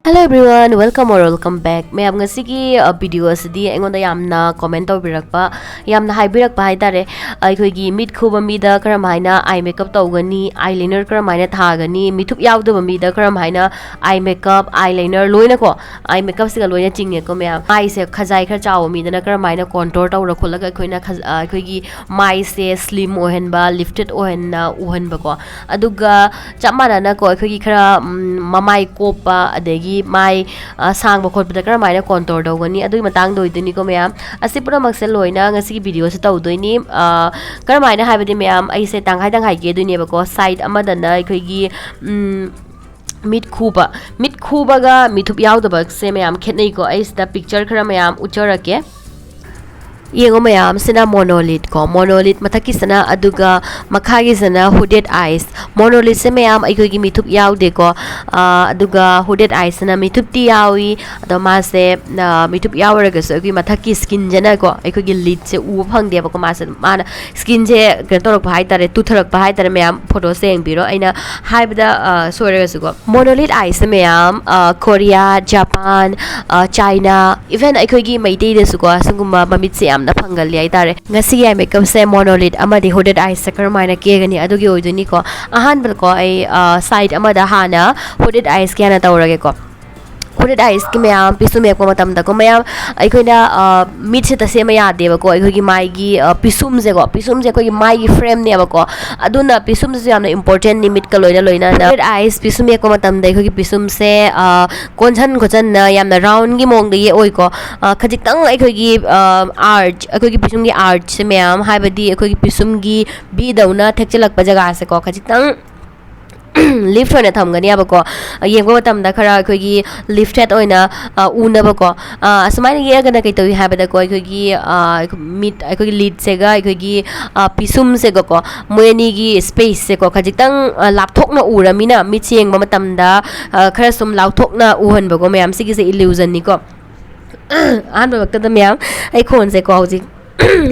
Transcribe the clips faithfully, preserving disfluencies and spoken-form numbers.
Hello everyone, welcome or welcome back. ꯃꯌꯥꯝ, ꯉꯁꯤꯒꯤ video ꯑꯁꯤꯗꯤ ꯑꯩꯉꯣꯟꯗ ꯌꯥꯝꯅ ꯀꯣꯃꯦꯟ ꯇꯧꯕꯤꯔꯛꯄ, ꯌꯥꯝꯅ ꯍꯥꯏꯕꯤꯔꯛꯄ ꯍꯥꯏꯇꯥꯔꯦ, ꯑꯩꯈꯣꯏꯒꯤ ꯃꯤꯠ ꯈꯨꯕ ꯃꯤꯗ ꯀꯔꯝ ꯍꯥꯏꯅ ꯑꯥꯏ ꯃꯦꯀꯞ ꯇꯧꯒꯅꯤ, ꯑꯥꯏ ꯂꯥꯏꯅꯔ ꯀꯔꯝ ꯍꯥꯏꯅ ꯊꯥꯒꯅꯤ, ꯃꯤꯊꯨꯞ ꯌꯥꯎꯗꯕ ꯃꯤꯗ ꯀꯔꯝ ꯍꯥꯏꯅ ꯑꯥꯏ ꯃꯦꯀꯞ, ꯑꯥꯏ ꯂꯥꯏꯅꯔ ꯂꯣꯏꯅꯀꯣ, ꯑꯥꯏ ꯃꯦꯀꯞꯁꯤꯒ ꯂꯣꯏꯅ ꯆꯤꯡꯉꯦꯀꯣ ꯃꯌꯥꯝ꯫ ꯃꯥꯏꯁꯦ ꯈꯖꯥꯏ ꯈꯔ ꯆꯥꯎꯕ ꯃꯤꯗꯅ ꯀꯔꯝ ꯍꯥꯏꯅ ꯀꯣꯟꯇꯣꯔ ꯇꯧꯔ ꯈꯣꯠꯂꯒ ꯑꯩꯈꯣꯏꯅ ꯈꯖ-, ꯑ, ꯑꯩꯈꯣꯏꯒꯤ ꯃꯥꯏꯁꯦ ꯁ꯭ꯂꯤꯝ ꯑꯣꯏꯍꯟꯕ, ꯂꯤꯐꯇꯦꯠ ꯑꯣꯏꯍꯟꯅ ꯎꯍꯟꯕꯀꯣ꯫ ꯑꯗꯨꯒ ꯆꯞ ꯃꯥꯟꯅꯅꯀꯣ, ꯑꯩꯈꯣꯏꯒꯤ ꯈꯔ, ꯎꯝ, ꯃꯃꯥꯏ ꯀꯣꯞꯄ, ꯑꯗꯒꯤ ꯃꯥꯏ, ꯑ, ꯁꯥꯡꯕ ꯈꯣꯠꯄꯗ ꯀꯔꯝ ꯍꯥꯏꯅ ꯀꯣꯟꯇꯣꯔ ꯇꯧꯒꯅꯤ, ꯑꯗꯨꯒꯤ ꯃꯇꯥꯡꯗ ꯑꯣꯏꯗꯣꯏꯅꯤꯀꯣ ꯃꯌꯥꯝ꯫ ꯑꯁꯤ ꯄꯨꯝꯅꯃꯛꯁꯦ ꯂꯣꯏꯅ ꯉꯁꯤꯒꯤ ꯚꯤꯗꯤꯑꯣꯁꯦ ꯇꯧꯗꯣꯏꯅꯤ꯫ ꯑ, ꯀꯔꯝ ꯍꯥꯏꯅ ꯍꯥꯏꯕꯗꯤ ꯃꯌꯥꯝ, ꯑꯩꯁꯦ ꯇꯪꯈꯥꯏ ꯇꯪꯈꯥꯏ ꯀꯦꯗꯣꯏꯅꯦꯕꯀꯣ꯫ ꯁꯥꯏꯠ ꯑꯃꯗꯅ ꯑꯩꯈꯣꯏꯒꯤ, ꯎꯝ, ꯃꯤꯠ ꯈꯨꯕ, ꯃꯤꯠ ꯈꯨꯕꯒ ꯃꯤꯊꯨꯞ ꯌꯥꯎꯗꯕꯁꯦ ꯃꯌꯥꯝ ꯈꯦꯠꯅꯩꯀꯣ꯫ ꯑꯩ ꯁꯤꯗ ꯄꯤꯛꯆꯔ ꯈꯔ ꯃꯌꯥꯝ ꯎꯠꯆꯔꯛꯀꯦ꯫ ꯌꯦꯡꯉꯣ ꯃꯌꯥꯝ, ꯁꯤꯅ ꯃꯣꯅꯣꯂꯤꯠ ꯀꯣ, ꯃꯣꯅꯣꯂꯤꯠ ꯃꯊꯛꯀꯤꯁꯤꯅ, ꯑꯗꯨꯒ ꯃꯈꯥꯒꯤꯁꯤꯅ ꯍꯨꯗꯦꯠ ꯑꯥꯏꯁ꯫ ꯃꯣꯅꯣꯂꯤꯠꯁꯦ ꯃꯌꯥꯝ ꯑꯩꯈꯣꯏꯒꯤ ꯃꯤꯊꯨꯞ ꯌꯥꯎꯗꯦꯀꯣ, ꯑꯥ, ꯑꯗꯨꯒ ꯍꯨꯗꯦꯠ ꯑꯥꯏꯁꯁꯤꯅ ꯃꯤꯊꯨꯞꯇꯤ ꯌꯥꯎꯏ, ꯑꯗꯣ ꯃꯥꯁꯦ, ꯑꯥ, ꯃꯤꯊꯨꯞ ꯌꯥꯎꯔꯒꯁꯨ ꯑꯩꯈꯣꯏꯒꯤ ꯃꯊꯛꯀꯤ ꯁ꯭ꯀꯤꯟꯁꯤꯅꯀꯣ, ꯑꯩꯈꯣꯏꯒꯤ ꯂꯤꯠꯁꯦ ꯎꯕ ꯐꯪꯗꯦꯕꯀꯣ꯫ ꯃꯥꯁꯦ, ꯃꯥꯅ ꯁ꯭ꯀꯤꯟꯁꯦ ꯀꯩꯅꯣ ꯇꯧꯔꯛꯄ ꯍꯥꯏꯇꯥꯔꯦ, ꯇꯨꯊꯔꯛꯄ ꯍꯥꯏꯇꯥꯔꯦ ꯃꯌꯥꯝ꯫ ꯐꯣꯇꯣꯁꯦ ꯌꯦꯡꯕꯤꯔꯣ, ꯑꯩꯅ ꯍꯥꯏꯕꯗ, ꯑꯥ, ꯁꯣꯏꯔꯒꯁꯨꯀꯣ꯫ ꯃꯣꯅꯣꯂꯤꯠ ꯑꯥꯏꯁꯁꯦ ꯃꯌꯥꯝ, ꯑ, ꯀꯣꯔꯤꯌꯥ, ꯖꯄꯥꯟ, ꯑ, ꯆꯥꯏꯅꯥ, even ꯑꯩꯈꯣꯏꯒꯤ ꯃꯩꯇꯩꯗꯁꯨꯀꯣ ꯁꯤꯒꯨꯝꯕ ꯃꯃꯤꯠꯁꯦ ꯌꯥꯝꯅ ꯐꯪꯒꯜꯂꯤ ꯍꯥꯏꯇꯥꯔꯦ꯫ ꯉꯁꯤꯒꯤ ꯑꯥꯏ ꯃꯦꯀꯞꯁꯦ ꯃꯣꯅꯣꯂꯤꯠ ꯑꯃꯗꯤ ꯍꯨꯗꯦꯠ ꯑꯥꯏꯁꯁꯦ ꯀꯔꯝꯍꯥꯏꯅ ꯀꯦꯒꯅꯤ ꯑꯗꯨꯒꯤ ꯑꯣꯏꯗꯣꯏꯅꯤꯀꯣ꯫ ꯑꯍꯥꯟꯕꯗꯀꯣ ꯑꯩ, ꯑ, ꯁꯥꯏꯠ ꯑꯃꯗ ꯍꯥꯟꯅ ꯍꯨꯗꯦꯠ ꯑꯥꯏꯁꯀꯤ ꯍꯥꯟꯅ ꯇꯧꯔꯒꯦꯀꯣ꯫ ꯍꯨꯗꯦꯠ ꯑꯥꯏꯁꯀꯤ ꯃꯌꯥꯝ ꯄꯤꯁꯨꯝ ꯌꯦꯛꯄ ꯃꯇꯝꯗꯀꯣ ꯃꯌꯥꯝ, ꯑꯩꯈꯣꯏꯅ, ꯑ, ꯃꯤꯠꯁꯤꯗ ꯁꯦꯝꯕ ꯌꯥꯗꯦꯕꯀꯣ꯫ ꯑꯩꯈꯣꯏꯒꯤ ꯃꯥꯏꯒꯤ, ꯑ, ꯄꯤꯁꯨꯝꯁꯦꯀꯣ, ꯄꯤꯁꯨꯝꯁꯦ ꯑꯩꯈꯣꯏꯒꯤ ꯃꯥꯏꯒꯤ ꯐ꯭ꯔꯦꯝꯅꯦꯕꯀꯣ꯫ ꯑꯗꯨꯅ ꯄꯤꯁꯨꯝꯁꯤꯁꯨ ꯌꯥꯝꯅ ꯏꯝꯄꯣꯔꯇꯦꯟꯅꯤ ꯃꯤꯠꯀ ꯂꯣꯏꯅ ꯂꯣꯏꯅꯅ꯫ ꯍꯨꯗꯦꯠ ꯑꯥꯏꯁ ꯄꯤꯁꯨꯝ ꯌꯦꯛꯄ ꯃꯇꯝꯗ ꯑꯩꯈꯣꯏꯒꯤ ꯄꯤꯁꯨꯝꯁꯦ, ꯑ, ꯀꯣꯟꯁꯟ ꯈꯣꯠꯆꯟꯅ ꯌꯥꯝꯅ ꯔꯥꯎꯟꯒꯤ ꯃꯑꯣꯡꯗ ꯌꯦꯛꯑꯣꯏꯀꯣ꯫ ꯑ, ꯈꯖꯤꯛꯇꯪ ꯑꯩꯈꯣꯏꯒꯤ, ꯑ, ꯑꯥꯔꯆ, ꯑꯩꯈꯣꯏꯒꯤ ꯄꯤꯁꯨꯝꯒꯤ ꯑꯥꯔꯆꯁꯦ ꯃꯌꯥꯝ, ꯍꯥꯏꯕꯗꯤ ꯑꯩꯈꯣꯏꯒꯤ ꯄꯤꯁꯨꯝꯒꯤ ꯕꯤꯗꯧꯅ ꯊꯦꯛꯆꯜꯂꯛꯄ ꯖꯒꯥꯁꯦꯀꯣ, ꯈꯖꯤꯛꯇꯪ ꯂꯤꯐ ꯑꯣꯏꯅ ꯊꯝꯒꯅꯦꯕꯀꯣ꯫ ꯌꯦꯡꯕ ꯃꯇꯝꯗ ꯈꯔ ꯑꯩꯈꯣꯏꯒꯤ ꯂꯤꯐꯇꯦꯠ ꯑꯣꯏꯅ, ꯑ, ꯎꯅꯕꯀꯣ꯫ ꯑ, ꯑꯁꯨꯃꯥꯏꯅ ꯌꯦꯛꯑꯒꯅ ꯀꯩ ꯇꯧꯏ ꯍꯥꯏꯕꯗꯀꯣ, ꯑꯩꯈꯣꯏꯒꯤ, ꯑ, ꯃꯤꯠ, ꯑꯩꯈꯣꯏꯒꯤ ꯂꯤꯠꯁꯦꯒ ꯑꯩꯈꯣꯏꯒꯤ, ꯑ, ꯄꯤꯁꯨꯝꯁꯦꯒꯀꯣ, ꯃꯣꯏ ꯑꯅꯤꯒꯤ ꯁ꯭ꯄꯦꯁꯁꯦꯀꯣ, ꯈꯖꯤꯛꯇꯪ, ꯑ, ꯂꯥꯞꯊꯣꯛꯅ ꯎꯔꯃꯤꯅ ꯃꯤꯠꯁꯦ ꯌꯦꯡꯕ ꯃꯇꯝꯗ, ꯑ, ꯈꯔ ꯁꯨꯝ ꯂꯥꯎꯊꯣꯛꯅ ꯎꯍꯟꯕꯀꯣ ꯃꯌꯥꯝ꯫ ꯁꯤꯒꯤꯁꯦ ꯏꯂ꯭ꯌꯨꯖꯟꯅꯤꯀꯣ꯫ ꯑꯍꯥꯟꯕꯃꯛꯇꯗ ꯃꯌꯥꯝ, ꯑꯩ ꯈꯣꯟꯁꯦꯀꯣ ꯍꯧꯖꯤꯛ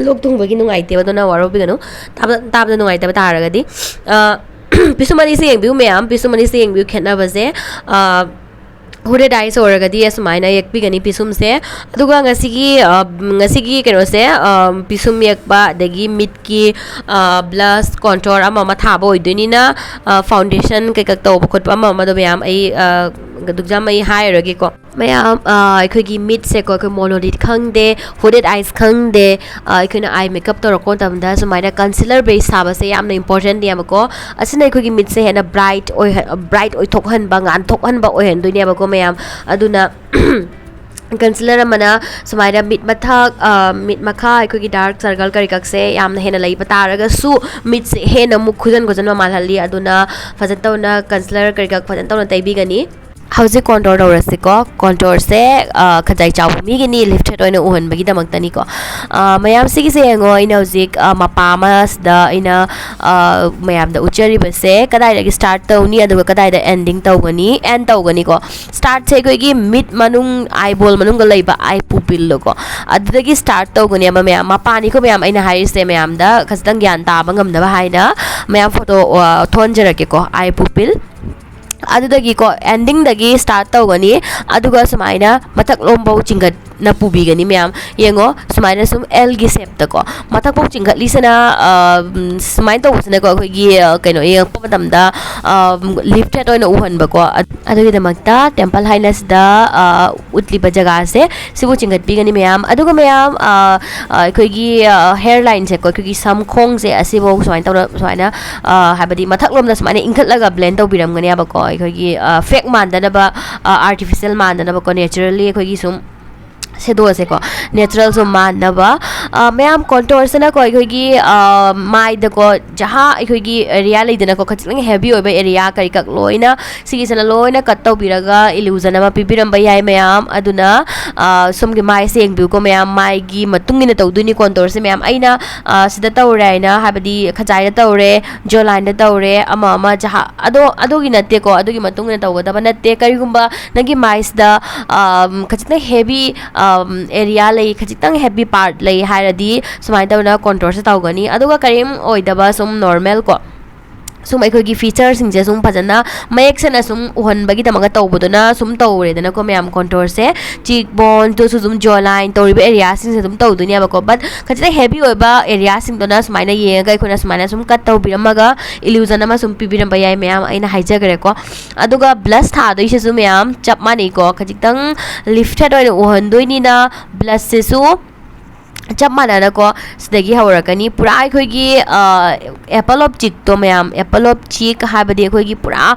ꯂꯣꯛ ꯊꯨꯡꯕꯒꯤ ꯅꯨꯡꯉꯥꯏꯇꯦꯕ, ꯑꯗꯨꯅ ꯋꯥꯔꯧꯕꯤꯒꯅꯨ꯫ ꯇꯥꯕ, ꯇꯥꯕꯗ ꯅꯨꯡꯉꯥꯏꯇꯕ ꯇꯥꯔꯒꯗꯤ, ꯑ, ꯄꯤꯁꯨꯝ ꯑꯅꯤꯁꯦ ꯌꯦꯡꯕꯤꯌꯨ ꯃꯌꯥꯝ, ꯄꯤꯁꯨꯝ ꯑꯅꯤꯁꯦ ꯌꯦꯡꯕꯤꯌꯨ, ꯈꯦꯠꯅꯕꯁꯦ꯫ ꯑ, Hooded eyes ꯑꯣꯏꯔꯒꯗꯤ ꯑꯁꯨꯃꯥꯏꯅ ꯌꯦꯛꯄꯤꯒꯅꯤ ꯄꯤꯁꯨꯝꯁꯦ꯫ ꯑꯗꯨꯒ ꯉꯁꯤꯒꯤ ꯑ, ꯉꯁꯤꯒꯤ ꯀꯩꯅꯣꯁꯦ, ꯑ, ꯄꯤꯁꯨꯝ ꯌꯦꯛꯄ ꯑꯗꯒꯤ ꯃꯤꯠꯀꯤ ꯕ꯭ꯂꯁ ꯀꯣꯟꯇꯣꯔ ꯑꯃ ꯑꯃ ꯊꯥꯕ ꯑꯣꯏꯗꯣꯏꯅꯤꯅ, ꯐꯥꯎꯟꯗꯦꯁꯟ ꯀꯩꯀꯥ ꯇꯧꯕ ꯈꯣꯠꯄ ꯑꯃ ꯑꯃꯗꯣ ꯃꯌꯥꯝ ꯑꯩ ꯑ, ꯑꯗꯨꯛꯌꯥꯝ ꯑꯩ ꯍꯥꯏꯔꯔꯣꯏꯒꯦꯀꯣ꯫ ꯃꯌꯥꯝ, ꯑ, ꯑꯩꯈꯣꯏꯒꯤ ꯃꯤꯠꯁꯦꯀꯣ, ꯑꯩꯈꯣꯏ ꯃꯣꯅꯣꯂꯤꯠ ꯈꯪꯗꯦ, ꯍꯨꯗꯦꯠ ꯑꯥꯏꯁ ꯈꯪꯗꯦ, ꯑ, ꯑꯩꯈꯣꯏꯅ ꯑꯥꯏ ꯃꯦꯀꯞ ꯇꯧꯔꯛꯄ ꯃꯇꯝꯗ ꯁꯨꯃꯥꯏꯅ ꯀꯟꯁꯤꯂꯔ ꯕꯦꯁ ꯊꯥꯕꯁꯦ ꯌꯥꯝꯅ ꯏꯝꯄꯣꯔꯇꯦꯟꯅꯦꯕꯀꯣ꯫ ꯑꯁꯤꯅ ꯑꯩꯈꯣꯏꯒꯤ ꯃꯤꯠꯁꯦ ꯍꯦꯟꯅ ꯕ꯭ꯔꯥꯏꯠ ꯑꯣꯏꯍ-, ꯕ꯭ꯔꯥꯏꯠ ꯑꯣꯏꯊꯣꯛꯍꯟꯕ, ꯉꯥꯟꯊꯣꯛꯍꯟꯕ ꯑꯣꯏꯍꯟꯗꯣꯏꯅꯦꯕꯀꯣ ꯃꯌꯥꯝ꯫ ꯑꯗꯨꯅ ꯀꯟꯁꯤꯂꯔ ꯑꯃꯅ ꯁꯨꯃꯥꯏꯅ ꯃꯤꯠ ꯃꯊꯛ, ꯑ, ꯃꯤꯠ ꯃꯈꯥ, ꯑꯩꯈꯣꯏꯒꯤ ꯗꯥꯔꯛ ꯁꯔꯀꯜ ꯀꯔꯤ ꯀꯛꯁꯦ ꯌꯥꯝꯅ ꯍꯦꯟꯅ ꯂꯩꯕ ꯇꯥꯔꯒꯁꯨ, ꯃꯤꯠꯁꯦ ꯍꯦꯟꯅ ꯑꯃꯨꯛ ꯈꯨꯖꯟ ꯈꯨꯖꯟꯕ ꯃꯥꯜꯍꯜꯂꯤ꯫ ꯑꯗꯨꯅ ꯐꯖꯅ ꯇꯧꯅ ꯀꯟꯁꯤꯂꯔ ꯀꯔꯤ ꯀꯛ ꯐꯖꯅ ꯇꯧꯅ ꯇꯩꯕꯤꯒꯅꯤ꯫ ꯍꯧꯖꯤꯛ ꯀꯣꯟꯇꯣꯔ ꯇꯧꯔꯁꯤꯀꯣ꯫ ꯀꯣꯟꯇꯣꯔꯁꯦ, ꯑ, ꯈꯖꯥꯏ ꯆꯥꯎꯕ ꯃꯤꯒꯤꯅꯤ, ꯂꯤꯐ ꯊ꯭ꯔꯦꯠ ꯑꯣꯏꯅ ꯎꯍꯟꯕꯒꯤꯗꯃꯛꯇꯅꯤꯀꯣ꯫ ꯑ, ꯃꯌꯥꯝ ꯁꯤꯒꯤꯁꯦ ꯌꯦꯡꯉꯣ, ꯑꯩꯅ ꯍꯧꯖꯤꯛ, ꯑ, ꯃꯄꯥ ꯑꯃꯁꯤꯗ ꯑꯩꯅ, ꯑ, ꯃꯌꯥꯝꯗ ꯎꯠꯆꯔꯤꯕꯁꯦ ꯀꯗꯥꯏꯗꯒꯤ ꯁ꯭ꯇꯥꯔꯠ ꯇꯧꯅꯤ ꯑꯗꯨꯒ ꯀꯗꯥꯏꯗ ꯑꯦꯟꯗꯤꯡ ꯇꯧꯒꯅꯤ, ꯑꯦꯟ ꯇꯧꯒꯅꯤꯀꯣ꯫ ꯁ꯭ꯇꯥꯔꯠꯁꯦ ꯑꯩꯈꯣꯏꯒꯤ ꯃꯤꯠ ꯃꯅꯨꯡ, ꯑꯥꯏꯕꯣꯜ ꯃꯅꯨꯡꯗ ꯂꯩꯕ ꯑꯥꯏ ꯄꯨꯄꯤꯜꯗꯣꯀꯣ, ꯑꯗꯨꯗꯒꯤ ꯁ꯭ꯇꯥꯔꯠ ꯇꯧꯒꯅꯦꯕ ꯃꯌꯥꯝ꯫ ꯃꯄꯥꯅꯤꯀꯣ ꯃꯌꯥꯝ ꯑꯩꯅ ꯍꯥꯏꯔꯤꯁꯦ, ꯃꯌꯥꯝꯗ ꯈꯖꯤꯛꯇꯪ ꯒ꯭ꯌꯥꯟ ꯇꯥꯕ ꯉꯝꯅꯕ ꯍꯥꯏꯅ ꯃꯌꯥꯝ ꯐꯣꯇꯣ, ꯑ, ꯊꯣꯟꯖꯔꯛꯀꯦꯀꯣ, ꯑꯥꯏ ꯄꯨꯄꯤꯜ꯫ ꯑꯗꯨꯗꯒꯤꯀꯣ, ꯑꯦꯟꯗꯤꯡꯗꯒꯤ ꯁ꯭ꯇꯥꯔꯠ ꯇꯧꯒꯅꯤ, ꯑꯗꯨꯒ ꯁꯨꯃꯥꯏꯅ ꯃꯊꯛꯂꯣꯝꯐꯥꯎ ꯆꯤꯡꯈꯠꯅ ꯄꯨꯕꯤꯒꯅꯤ ꯃꯌꯥꯝ꯫ ꯌꯦꯡꯉꯣ, ꯁꯨꯃꯥꯏꯅ ꯁꯨꯝ ꯑꯦꯜꯒꯤ ꯁꯦꯞꯇꯀꯣ, ꯃꯊꯛꯐꯥꯎ ꯆꯤꯡꯈꯠꯂꯤꯁꯤꯅ, ꯑ, ꯎꯝ, ꯁꯨꯃꯥꯏꯅ ꯇꯧꯕꯁꯤꯅꯀꯣ, ꯑꯩꯈꯣꯏꯒꯤ, ꯑ, ꯀꯩꯅꯣ ꯌꯦꯡꯉꯛꯄ ꯃꯇꯝꯗ, ꯑ, ꯂꯤꯐ ꯊ꯭ꯔꯦꯠ ꯑꯣꯏꯅ ꯎꯍꯟꯕꯀꯣ꯫ ꯑꯗ-, ꯑꯗꯨꯒꯤꯗꯃꯛꯇ ꯇꯦꯝꯄꯜ ꯍꯥꯏꯅꯁꯤꯗ, ꯑ, ꯎꯠꯂꯤꯕ ꯖꯒꯥꯁꯦ ꯁꯤꯕꯨ ꯆꯤꯡꯈꯠꯄꯤꯒꯅꯤ ꯃꯌꯥꯝ꯫ ꯑꯗꯨꯒ ꯃꯌꯥꯝ, ꯑ, ꯑ, ꯑꯩꯈꯣꯏꯒꯤ, ꯑ, ꯍꯦꯌꯔ ꯂꯥꯏꯟꯁꯦꯀꯣ, ꯑꯩꯈꯣꯏꯒꯤ ꯁꯝꯈꯣꯡꯁꯦ ꯑꯁꯤꯐꯥꯎ ꯁꯨꯃꯥꯏꯅ ꯇꯧꯔ, ꯁꯨꯃꯥꯏꯅ, ꯑ, ꯍꯥꯏꯕꯗꯤ ꯃꯊꯛꯂꯣꯝꯗ ꯁꯨꯃꯥꯏꯅ ꯏꯟꯈꯠꯂꯒ ꯕ꯭ꯂꯦꯟ ꯇꯧꯕꯤꯔꯝꯒꯅꯦꯕꯀꯣ꯫ ꯑꯩꯈꯣꯏꯒꯤ, ꯑ, ꯐꯦꯛ ꯃꯥꯟꯗꯅꯕ, ꯑ, ꯑꯥꯔꯇꯤꯐꯤꯁꯦꯜ ꯃꯥꯟꯗꯅꯕꯀꯣ, ꯅꯦꯆꯔꯦꯜꯂꯤ ꯑꯩꯈꯣꯏꯒꯤ ꯁꯨꯝ ꯁꯦꯗꯣꯁꯦꯀꯣ, ꯅꯦꯆꯔꯦꯜꯁꯨ ꯃꯥꯟꯅꯕ꯫ ꯑ, ꯃꯌꯥꯝ ꯀꯣꯟꯇꯣꯔꯁꯤꯅꯀꯣ, ꯑꯩꯈꯣꯏꯒꯤ, ꯑ, ꯃꯥꯏꯗꯀꯣ, ꯖꯍꯥ ꯑꯩꯈꯣꯏꯒꯤ ꯑꯦꯔꯤꯌꯥ ꯂꯩꯗꯅꯀꯣ, ꯈꯖꯤꯛꯇꯪ ꯍꯦꯚꯤ ꯑꯣꯏꯕ ꯑꯦꯔꯤꯌꯥ ꯀꯔꯤ ꯀꯛ ꯂꯣꯏꯅ ꯁꯤꯒꯤꯁꯤꯅ ꯂꯣꯏꯅ ꯀꯠ ꯇꯧꯕꯤꯔꯒ ꯏꯂꯨꯖꯟ ꯑꯃ ꯄꯤꯕꯤꯔꯝꯕ ꯌꯥꯏ ꯃꯌꯥꯝ꯫ ꯑꯗꯨꯅ, ꯑ, ꯁꯣꯝꯒꯤ ꯃꯥꯏꯁꯦ ꯌꯦꯡꯕꯤꯌꯨꯀꯣ ꯃꯌꯥꯝ, ꯃꯥꯏꯒꯤ ꯃꯇꯨꯡ ꯏꯟꯅ ꯇꯧꯗꯣꯏꯅꯤ ꯀꯣꯟꯇꯣꯔꯁꯦ ꯃꯌꯥꯝ꯫ ꯑꯩꯅ, ꯑ, ꯁꯤꯗ ꯇꯧꯔꯦ ꯍꯥꯏꯅ, ꯍꯥꯏꯕꯗꯤ ꯈꯖꯥꯏꯗ ꯇꯧꯔꯦ, ꯖꯣ ꯂꯥꯏꯟꯗ ꯇꯧꯔꯦ, ꯑꯃ ꯑꯃ ꯖꯍꯥ, ꯑꯗꯣ ꯑꯗꯨꯒꯤ ꯅꯠꯇꯦꯀꯣ, ꯑꯗꯨꯒꯤ ꯃꯇꯨꯡ ꯏꯟꯅ ꯇꯧꯒꯗꯕ ꯅꯠꯇꯦ꯫ ꯀꯔꯤꯒꯨꯝꯕ ꯅꯪꯒꯤ ꯃꯥꯏꯁꯤꯗ, ꯑ, ꯈꯖꯤꯛꯇꯪ ꯍꯦꯚꯤ, ꯑ, ꯑꯦꯔꯤꯌꯥ ꯂꯩ, ꯈꯖꯤꯛꯇꯪ ꯍꯦꯚꯤ ꯄꯥꯔꯠ ꯂꯩ ꯍꯥꯏꯔꯗꯤ ꯁꯨꯃꯥꯏꯅ ꯇꯧꯅ ꯀꯣꯟꯇꯣꯔꯁꯦ ꯇꯧꯒꯅꯤ꯫ ꯑꯗꯨꯒ ꯀꯔꯤꯝ ꯑꯣꯏꯗꯕ ꯁꯨꯝ ꯅꯣꯔꯃꯦꯜ ꯀꯣ, ꯁꯨꯝ ꯑꯩꯈꯣꯏꯒꯤ ꯐꯤꯆꯔꯁꯤꯡꯁꯦ ꯁꯨꯝ ꯐꯖꯅ ꯃꯌꯦꯛ ꯁꯦꯡꯅ ꯁꯨꯝ ꯎꯍꯟꯕꯒꯤꯗꯃꯛꯇ ꯇꯧꯕꯗꯨꯅ ꯁꯨꯝ ꯇꯧꯔꯦꯗꯅꯀꯣ ꯃꯌꯥꯝ꯫ ꯀꯣꯟꯇꯣꯔꯁꯦ, ꯆꯤꯛ ꯕꯣꯟꯗꯨꯁꯨ ꯑꯗꯨꯝ ꯖꯣ ꯂꯥꯏꯟ ꯇꯧꯔꯤꯕ ꯑꯦꯔꯤꯌꯥꯁꯤꯡꯁꯦ ꯑꯗꯨꯝ ꯇꯧꯗꯣꯏꯅꯦꯕꯀꯣ꯫ ꯕꯠ ꯈꯖꯤꯛꯇꯪ ꯍꯦꯚꯤ ꯑꯣꯏꯕ ꯑꯦꯔꯤꯌꯥꯁꯤꯡꯗꯨꯅ ꯁꯨꯃꯥꯏꯅ ꯌꯦꯡꯉꯒ ꯑꯩꯈꯣꯏꯅ ꯁꯨꯃꯥꯏꯅ ꯁꯨꯝ ꯀꯠ ꯇꯧꯕꯤꯔꯝꯃꯒ ꯏꯂꯨꯖꯟ ꯑꯃ ꯁꯨꯝ ꯄꯤꯕꯤꯔꯝꯕ ꯌꯥꯏ ꯃꯌꯥꯝ, ꯑꯩꯅ ꯍꯥꯏꯖꯈ꯭ꯔꯦꯀꯣ꯫ ꯑꯗꯨꯒ ꯕ꯭ꯂꯁ ꯊꯥꯗꯣꯏꯁꯤꯁꯨ ꯃꯌꯥꯝ ꯆꯞ ꯃꯥꯟꯅꯩꯀꯣ, ꯈꯖꯤꯛꯇꯪ ꯂꯤꯐꯇꯦꯠ ꯑꯣꯏꯅ ꯎꯍꯟꯗꯣꯏꯅꯤꯅ ꯕ꯭ꯂꯁꯁꯤꯁꯨ ꯆꯞ ꯃꯥꯟꯅꯅꯀꯣ ꯁꯤꯗꯒꯤ ꯍꯧꯔꯛꯀꯅꯤ꯫ ꯄꯨꯔꯥ ꯑꯩꯈꯣꯏꯒꯤ ꯑꯦꯄꯜ ꯑꯣꯐ ꯆꯤꯛꯇꯣ ꯃꯌꯥꯝ, ꯑꯦꯄꯜ ꯑꯣꯐ ꯆꯤꯛ ꯍꯥꯏꯕꯗꯤ ꯑꯩꯈꯣꯏꯒꯤ ꯄꯨꯔꯥ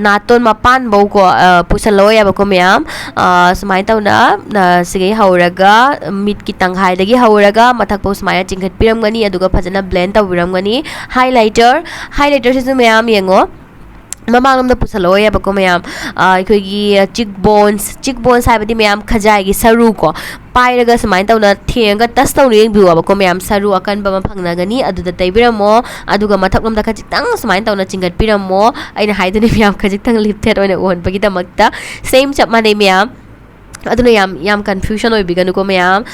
ꯅꯥꯇꯣꯟ ꯃꯄꯥꯟꯐꯧꯀꯣ ꯄꯨꯁꯜꯂꯛꯑꯣ ꯌꯥꯕꯀꯣ ꯃꯌꯥꯝ꯫ ꯁꯨꯃꯥꯏꯅ ꯇꯧꯅ ꯁꯤꯒꯩ ꯍꯧꯔꯒ, ꯃꯤꯠꯀꯤ ꯇꯪꯈꯥꯏꯗꯒꯤ ꯍꯧꯔꯒ ꯃꯊꯛꯐꯥꯎ ꯁꯨꯃꯥꯏꯅ ꯆꯤꯡꯈꯠꯄꯤꯔꯝꯒꯅꯤ꯫ ꯑꯗꯨꯒ ꯐꯖꯅ ꯕ꯭ꯂꯦꯟ ꯇꯧꯕꯤꯔꯝꯒꯅꯤ꯫ ꯍꯥꯏꯂꯥꯏꯇꯔ, ꯍꯥꯏꯂꯥꯏꯇꯔꯁꯤꯁꯨ ꯃꯌꯥꯝ ꯌꯦꯡꯉꯣ, ꯃꯃꯥꯡꯂꯣꯝꯗ ꯄꯨꯁꯜꯂꯛꯑꯣ ꯌꯥꯕꯀꯣ ꯃꯌꯥꯝ꯫ ꯑꯩꯈꯣꯏꯒꯤ ꯆꯤꯛ ꯕꯣꯟꯁ, ꯆꯤꯛ ꯕꯣꯟꯁ ꯍꯥꯏꯕꯗꯤ ꯃꯌꯥꯝ ꯈꯖꯥꯏꯒꯤ ꯁꯔꯨ ꯀꯣ, ꯄꯥꯏꯔꯒ ꯁꯨꯃꯥꯏꯅ ꯇꯧꯅ ꯊꯦꯡꯉꯒ ꯇꯁ ꯇꯧꯅ ꯌꯦꯡꯕꯤꯌꯣꯕꯀꯣ ꯃꯌꯥꯝ꯫ ꯁꯔꯨ ꯑꯀꯟꯕ ꯑꯃ ꯐꯪꯅꯒꯅꯤ, ꯑꯗꯨꯗ ꯇꯩꯕꯤꯔꯝꯃꯣ꯫ ꯑꯗꯨꯒ ꯃꯊꯛꯂꯣꯝꯗ ꯈꯖꯤꯛꯇꯪ ꯁꯨꯃꯥꯏꯅ ꯇꯧꯅ ꯆꯤꯡꯈꯠꯄꯤꯔꯝꯃꯣ꯫ ꯑꯩꯅ ꯍꯥꯏꯗꯨꯅꯤ ꯃꯌꯥꯝ, ꯈꯖꯤꯛꯇꯪ ꯂꯤꯐꯇꯦꯠ ꯑꯣꯏꯅ ꯎꯍꯟꯕꯒꯤꯗꯃꯛꯇ꯫ ꯁꯦꯝ ꯆꯞ ꯃꯥꯟꯅꯩ ꯃꯌꯥꯝ꯫ ꯑꯗꯨꯅ ꯌꯥꯝ, ꯌꯥꯝ ꯀꯟꯐ꯭ꯌꯨꯖꯟ ꯑꯣꯏꯕꯤꯒꯅꯨꯀꯣ ꯃꯌꯥꯝ꯫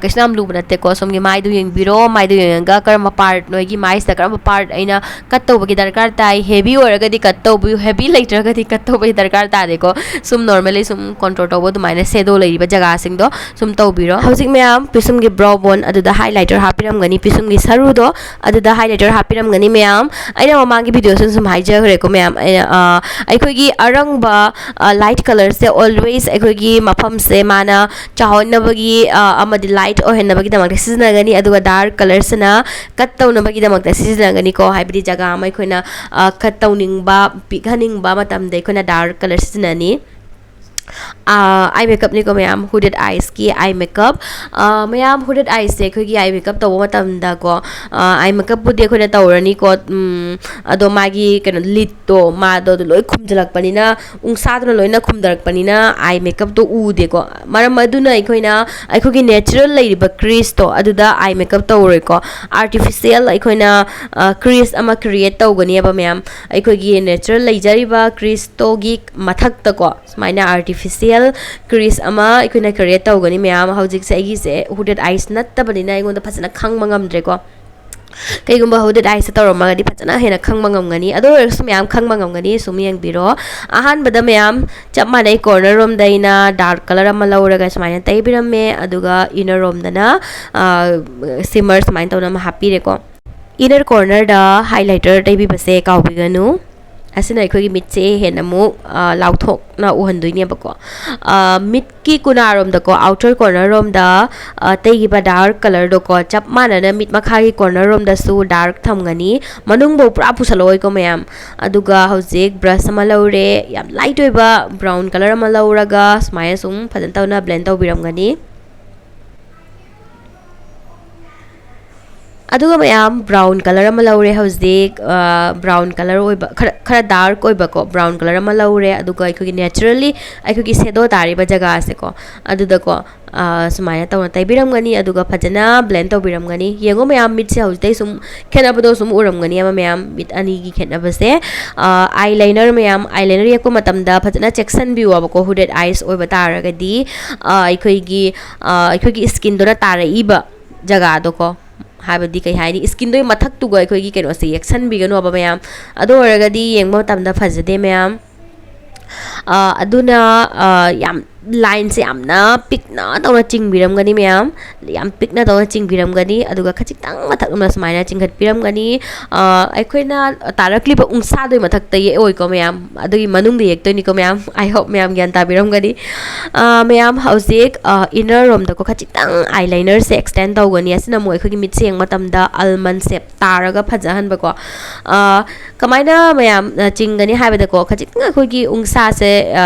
ꯀꯩꯁꯨ ꯌꯥꯝ ꯂꯨꯕ ꯅꯠꯇꯦꯀꯣ꯫ ꯁꯣꯝꯒꯤ ꯃꯥꯏꯗꯨ ꯌꯦꯡꯕꯤꯔꯣ, ꯃꯥꯏꯗꯨ ꯌꯦꯡꯉꯒ ꯀꯔꯝꯕ ꯄꯥꯔꯠ, ꯅꯣꯏꯒꯤ ꯃꯥꯏꯁꯤꯗ ꯀꯔꯝꯕ ꯄꯥꯔꯠ ꯑꯩꯅ ꯀꯠ ꯇꯧꯕꯒꯤ ꯗꯔꯀꯥꯔ ꯇꯥꯏ꯫ ꯍꯦꯚꯤ ꯑꯣꯏꯔꯒꯗꯤ ꯀꯠ ꯇꯧꯕꯤꯌꯨ, ꯍꯦꯚꯤ ꯂꯩꯇ꯭ꯔꯒꯗꯤ ꯀꯠ ꯇꯧꯕꯒꯤ ꯗꯔꯀꯥꯔ ꯇꯥꯗꯦꯀꯣ꯫ ꯁꯨꯝ ꯅꯣꯔꯃꯦꯂꯤ ꯁꯨꯝ ꯀꯣꯟꯇ꯭ꯔꯣꯜ ꯇꯧꯕ ꯑꯗꯨꯃꯥꯏꯅ ꯁꯦꯗꯣ ꯂꯩꯔꯤꯕ ꯖꯒꯥꯁꯤꯡꯗꯣ ꯁꯨꯝ ꯇꯧꯕꯤꯔꯣ꯫ ꯍꯧꯖꯤꯛ ꯃꯌꯥꯝ ꯄꯤꯁꯨꯝꯒꯤ ꯕ꯭ꯔꯣ ꯕꯣꯟ ꯑꯗꯨꯗ ꯍꯥꯏꯂꯥꯏꯇꯔ ꯍꯥꯞꯄꯤꯔꯝꯒꯅꯤ, ꯄꯤꯁꯨꯝꯒꯤ ꯁꯔꯨꯗꯣ ꯑꯗꯨꯗ ꯍꯥꯏꯂꯥꯏꯇꯔ ꯍꯥꯞꯄꯤꯔꯝꯒꯅꯤ ꯃꯌꯥꯝ꯫ ꯑꯩꯅ ꯃꯃꯥꯡꯒꯤ ꯚꯤꯗꯤꯑꯣꯁꯤꯗ ꯁꯨꯝ ꯍꯥꯏꯖꯈ꯭ꯔꯦꯀꯣ ꯃꯌꯥꯝ, ꯑꯩꯅ, ꯑ, ꯑꯩꯈꯣꯏꯒꯤ ꯑꯔꯪꯕ ꯂꯥꯏꯠ ꯀꯂꯔꯁꯦ ꯑꯣꯜꯋꯦꯁ ꯑꯩꯈꯣꯏꯒꯤ ꯃꯐꯝꯁꯦ ꯃꯥꯅ ꯆꯥꯎꯍꯟꯅꯕꯒꯤ, ꯑ, ꯑꯃꯗꯤ ꯂꯥꯏꯠ ꯑꯣꯏꯍꯟꯅꯕꯒꯤꯗꯃꯛꯇ ꯁꯤꯖꯤꯟꯅꯒꯅꯤ꯫ ꯑꯗꯨꯒ ꯗꯥꯔꯛ ꯀꯂꯔꯁꯤꯅ ꯀꯠ ꯇꯧꯅꯕꯒꯤꯗꯃꯛꯇ ꯁꯤꯖꯤꯟꯅꯒꯅꯤꯀꯣ꯫ ꯍꯥꯏꯕꯗꯤ ꯖꯒꯥ ꯑꯃ ꯑꯩꯈꯣꯏꯅ, ꯑ, ꯀꯠ ꯇꯧꯅꯤꯡꯕ, ꯄꯤꯛꯍꯟꯅꯤꯡꯕ ꯃꯇꯝꯗ ꯑꯩꯈꯣꯏꯅ ꯗꯥꯔꯛ ꯀꯂꯔ ꯁꯤꯖꯤꯟꯅꯅꯤ꯫ ꯑꯥꯏ ꯃꯦꯀꯞꯅꯤꯀꯣ ꯃꯌꯥꯝ, ꯍꯨꯗꯦꯠ ꯑꯥꯏꯁꯀꯤ ꯑꯥꯏ ꯃꯦꯀꯞ꯫ ꯃꯌꯥꯝ, ꯍꯨꯗꯦꯠ ꯑꯥꯏꯁꯁꯦ ꯑꯩꯈꯣꯏꯒꯤ ꯑꯥꯏ ꯃꯦꯀꯞ ꯇꯧꯕ ꯃꯇꯝꯗꯀꯣ, ꯑꯥꯏ ꯃꯦꯀꯞꯄꯨꯗꯤ ꯑꯩꯈꯣꯏꯅ ꯇꯧꯔꯅꯤꯀꯣ, ꯎꯝ, ꯑꯗꯣ ꯃꯥꯒꯤ ꯀꯩꯅꯣ, ꯂꯤꯠꯇꯣ, ꯃꯥꯗꯣ ꯑꯗꯨ ꯂꯣꯏ ꯈꯨꯝꯖꯤꯜꯂꯛꯄꯅꯤꯅ, ꯎꯟꯁꯥꯗꯨꯅ ꯂꯣꯏꯅ ꯈꯨꯝꯊꯔꯛꯄꯅꯤꯅ ꯑꯥꯏ ꯃꯦꯀꯞꯇꯣ ꯎꯗꯦꯀꯣ꯫ ꯃꯔꯝ ꯑꯗꯨꯅ ꯑꯩꯈꯣꯏꯅ ꯑꯩꯈꯣꯏꯒꯤ ꯅꯦꯆꯔꯦꯜ ꯂꯩꯔꯤꯕ ꯀ꯭ꯔꯤꯁꯇꯣ ꯑꯗꯨꯗ ꯑꯥꯏ ꯃꯦꯀꯞ ꯇꯧꯔꯣꯏꯀꯣ꯫ ꯑꯥꯔꯇꯤꯐꯤꯁꯦꯜ ꯑꯩꯈꯣꯏꯅ, ꯑ, ꯀ꯭ꯔꯤꯁ ꯑꯃ ꯀ꯭ꯔꯤꯌꯦꯠ ꯇꯧꯒꯅꯦꯕ ꯃꯌꯥꯝ꯫ ꯑꯩꯈꯣꯏꯒꯤ ꯅꯦꯆꯔꯦꯜ ꯂꯩꯖꯔꯤꯕ ꯀ꯭ꯔꯤꯁꯇꯣꯒꯤ ꯃꯊꯛꯇꯀꯣ ꯁꯨꯃꯥꯏꯅ ꯑꯥꯔꯇꯤꯐꯤꯁꯦꯜ ꯀ꯭ꯔꯤꯁ ꯑꯃ ꯑꯩꯈꯣꯏꯅ ꯀ꯭ꯔꯤꯌꯦꯠ ꯇꯧꯒꯅꯤ ꯃꯌꯥꯝ꯫ ꯍꯧꯖꯤꯛꯁꯦ ꯑꯩꯒꯤꯁꯦ ꯍꯨꯗꯦꯠ ꯑꯥꯏꯁ ꯅꯠꯇꯕꯅꯤꯅ ꯑꯩꯉꯣꯟꯗ ꯐꯖꯅ ꯈꯪꯕ ꯉꯝꯗ꯭ꯔꯦꯀꯣ꯫ ꯀꯩꯒꯨꯝꯕ ꯍꯨꯗꯦꯠ ꯑꯥꯏꯁꯇ ꯇꯧꯔꯝꯃꯒꯗꯤ ꯐꯖꯅ ꯍꯦꯟꯅ ꯈꯪꯕ ꯉꯝꯒꯅꯤ꯫ ꯑꯗꯨ ꯑꯣꯏꯔꯒꯁꯨ ꯃꯌꯥꯝ ꯈꯪꯕ ꯉꯝꯒꯅꯤ꯫ ꯁꯨꯝ ꯌꯦꯡꯕꯤꯔꯣ꯫ ꯑꯍꯥꯟꯕꯗ ꯃꯌꯥꯝ ꯆꯞ ꯃꯥꯟꯅꯩ, ꯀꯣꯔꯅꯔ ꯔꯣꯝꯗ ꯑꯩꯅ ꯗꯥꯔꯛ ꯀꯂꯔ ꯑꯃ ꯂꯧꯔꯒ ꯁꯨꯃꯥꯏꯅ ꯇꯩꯕꯤꯔꯝꯃꯦ꯫ ꯑꯗꯨꯒ ꯏꯅꯔ ꯔꯣꯝꯗꯅ ꯁꯤꯃꯔ ꯁꯨꯃꯥꯏꯅ ꯇꯧꯅ ꯑꯃ ꯍꯥꯞꯄꯤꯔꯦꯀꯣ꯫ ꯏꯅꯔ ꯀꯣꯔꯅꯔꯗ ꯍꯥꯏꯂꯥꯏꯇꯔ ꯇꯩꯕꯤꯕꯁꯦ ꯀꯥꯎꯕꯤꯒꯅꯨ꯫ ꯑꯁꯤꯅ ꯑꯩꯈꯣꯏꯒꯤ ꯃꯤꯠꯁꯦ ꯍꯦꯟꯅ ꯑꯃꯨꯛ ꯂꯥꯎꯊꯣꯛꯅ ꯎꯍꯟꯗꯣꯏꯅꯦꯕꯀꯣ꯫ ꯃꯤꯠꯀꯤ ꯀꯨꯅꯥꯔꯣꯝꯗꯀꯣ, ꯑꯥꯎꯇꯔ ꯀꯣꯔꯅꯔ ꯔꯣꯝꯗ ꯇꯩꯈꯤꯕ ꯗꯥꯔꯛ ꯀꯂꯔꯗꯣꯀꯣ, ꯆꯞ ꯃꯥꯟꯅꯅ ꯃꯤꯠ ꯃꯈꯥꯒꯤ ꯀꯣꯔꯅꯔ ꯔꯣꯝꯗꯁꯨ ꯗꯥꯔꯛ ꯊꯝꯒꯅꯤ꯫ ꯃꯅꯨꯡꯐꯧ ꯄꯨꯔꯥ ꯄꯨꯁꯜꯂꯛꯑꯣꯏꯀꯣ ꯃꯌꯥꯝ꯫ ꯑꯗꯨꯒ ꯍꯧꯖꯤꯛ ꯕ꯭ꯔꯁ ꯑꯃ ꯂꯧꯔꯦ, ꯌꯥꯝ ꯂꯥꯏꯠ ꯑꯣꯏꯕ ꯕ꯭ꯔꯥꯎꯟ ꯀꯂꯔ ꯑꯃ ꯂꯧꯔꯒ ꯁꯨꯃꯥꯏꯅ ꯁꯨꯝ ꯐꯖꯅ ꯇꯧꯅ ꯕ꯭ꯂꯦꯟ ꯇꯧꯕꯤꯔꯝꯒꯅꯤ꯫ ꯑꯗꯨꯒ ꯃꯌꯥꯝ ꯕ꯭ꯔꯥꯎꯟ ꯀꯂꯔ ꯑꯃ ꯂꯧꯔꯦ ꯍꯧꯖꯤꯛ꯫ ꯕ꯭ꯔꯥꯎꯟ ꯀꯂꯔ ꯑꯣꯏꯕ, ꯈꯔ ꯈꯔ ꯗꯥꯔꯛ ꯑꯣꯏꯕꯀꯣ ꯕ꯭ꯔꯥꯎꯟ ꯀꯂꯔ ꯑꯃ ꯂꯧꯔꯦ꯫ ꯑꯗꯨꯒ ꯑꯩꯈꯣꯏꯒꯤ ꯅꯦꯆꯔꯦꯜꯂꯤ ꯑꯩꯈꯣꯏꯒꯤ ꯁꯦꯗꯣ ꯇꯥꯔꯤꯕ ꯖꯒꯥꯁꯦꯀꯣ, ꯑꯗꯨꯗꯀꯣ ꯁꯨꯃꯥꯏꯅ ꯇꯧꯅ ꯇꯩꯕꯤꯔꯝꯒꯅꯤ꯫ ꯑꯗꯨꯒ ꯐꯖꯅ ꯕ꯭ꯂꯦꯟ ꯇꯧꯕꯤꯔꯝꯒꯅꯤ꯫ ꯌꯦꯡꯉꯣ ꯃꯌꯥꯝ, ꯃꯤꯠꯁꯦ ꯍꯧꯖꯤꯛꯇꯩ ꯁꯨꯝ ꯈꯦꯠꯅꯕꯗꯣ ꯁꯨꯝ ꯎꯔꯝꯒꯅꯦꯕ ꯃꯌꯥꯝ, ꯃꯤꯠ ꯑꯅꯤꯒꯤ ꯈꯦꯠꯅꯕꯁꯦ꯫ ꯑꯥꯏ ꯂꯥꯏꯅꯔ ꯃꯌꯥꯝ, ꯑꯥꯏ ꯂꯥꯏꯅꯔ ꯌꯦꯛꯄ ꯃꯇꯝꯗ ꯐꯖꯅ ꯆꯦꯛꯁꯤꯟꯕꯤꯌꯣꯕꯀꯣ꯫ ꯍꯨꯗꯦꯠ ꯑꯥꯏꯁ ꯑꯣꯏꯕ ꯇꯥꯔꯒꯗꯤ ꯑꯩꯈꯣꯏꯒꯤ ꯑꯩꯈꯣꯏꯒꯤ ꯏꯁꯀꯤꯟꯗꯨꯅ ꯇꯥꯔꯛꯏꯕ ꯖꯒꯥꯗꯣꯀꯣ, ꯍꯥꯏꯕꯗꯤ ꯀꯩ ꯍꯥꯏꯅꯤ, ꯏꯁꯀꯤꯟꯗꯨꯒꯤ ꯃꯊꯛꯇꯨꯒ ꯑꯩꯈꯣꯏꯒꯤ ꯀꯩꯅꯣꯁꯦ ꯌꯦꯛꯁꯟꯕꯤꯒꯅꯣꯕ ꯃꯌꯥꯝ꯫ ꯑꯗꯨ ꯑꯣꯏꯔꯒꯗꯤ ꯌꯦꯡꯕ ꯃꯇꯝꯗ ꯐꯖꯗꯦ ꯃꯌꯥꯝ꯫ ꯑꯗꯨꯅ ꯌꯥꯝ ꯂꯥꯏꯟꯁꯦ ꯌꯥꯝꯅ ꯄꯤꯛꯅ ꯇꯧꯅ ꯆꯤꯡꯕꯤꯔꯝꯒꯅꯤ ꯃꯌꯥꯝ, ꯌꯥꯝ ꯄꯤꯛꯅ ꯇꯧꯅ ꯆꯤꯡꯕꯤꯔꯝꯒꯅꯤ꯫ ꯑꯗꯨꯒ ꯈꯖꯤꯛꯇꯪ ꯃꯊꯛ ꯑꯃ ꯁꯨꯃꯥꯏꯅ ꯆꯤꯡꯈꯠꯄꯤꯔꯝꯒꯅꯤ꯫ ꯑꯩꯈꯣꯏꯅ ꯇꯥꯔꯛꯂꯤꯕ ꯎꯟꯁꯥꯗꯨꯒꯤ ꯃꯊꯛꯇ ꯌꯦꯛꯑꯣꯏꯀꯣ ꯃꯌꯥꯝ, ꯑꯗꯨꯒꯤ ꯃꯅꯨꯡꯗ ꯌꯦꯛꯇꯣꯏꯅꯤꯀꯣ ꯃꯌꯥꯝ꯫ I hope ꯃꯌꯥꯝ ꯒ꯭ꯌꯥꯟ ꯇꯥꯕꯤꯔꯝꯒꯅꯤ꯫ ꯃꯌꯥꯝ ꯍꯧꯖꯤꯛ ꯏꯅꯔ ꯔꯣꯝꯗꯀꯣ ꯈꯖꯤꯛꯇꯪ ꯑꯥꯏ ꯂꯥꯏꯅꯔꯁꯦ ꯑꯦꯛꯁꯇꯦꯟ ꯇꯧꯒꯅꯤ꯫ ꯑꯁꯤꯅ ꯑꯃꯨꯛ ꯑꯩꯈꯣꯏꯒꯤ ꯃꯤꯠꯁꯦ ꯌꯦꯡꯕ ꯃꯇꯝꯗ ꯑꯜꯃꯟ ꯁꯦꯞ ꯇꯥꯔꯒ ꯐꯖꯍꯟꯕꯀꯣ꯫ ꯀꯃꯥꯏꯅ ꯃꯌꯥꯝ ꯆꯤꯡꯒꯅꯤ ꯍꯥꯏꯕꯗꯀꯣ, ꯈꯖꯤꯛꯇꯪ ꯑꯩꯈꯣꯏꯒꯤ ꯎꯟꯁꯥꯁꯦ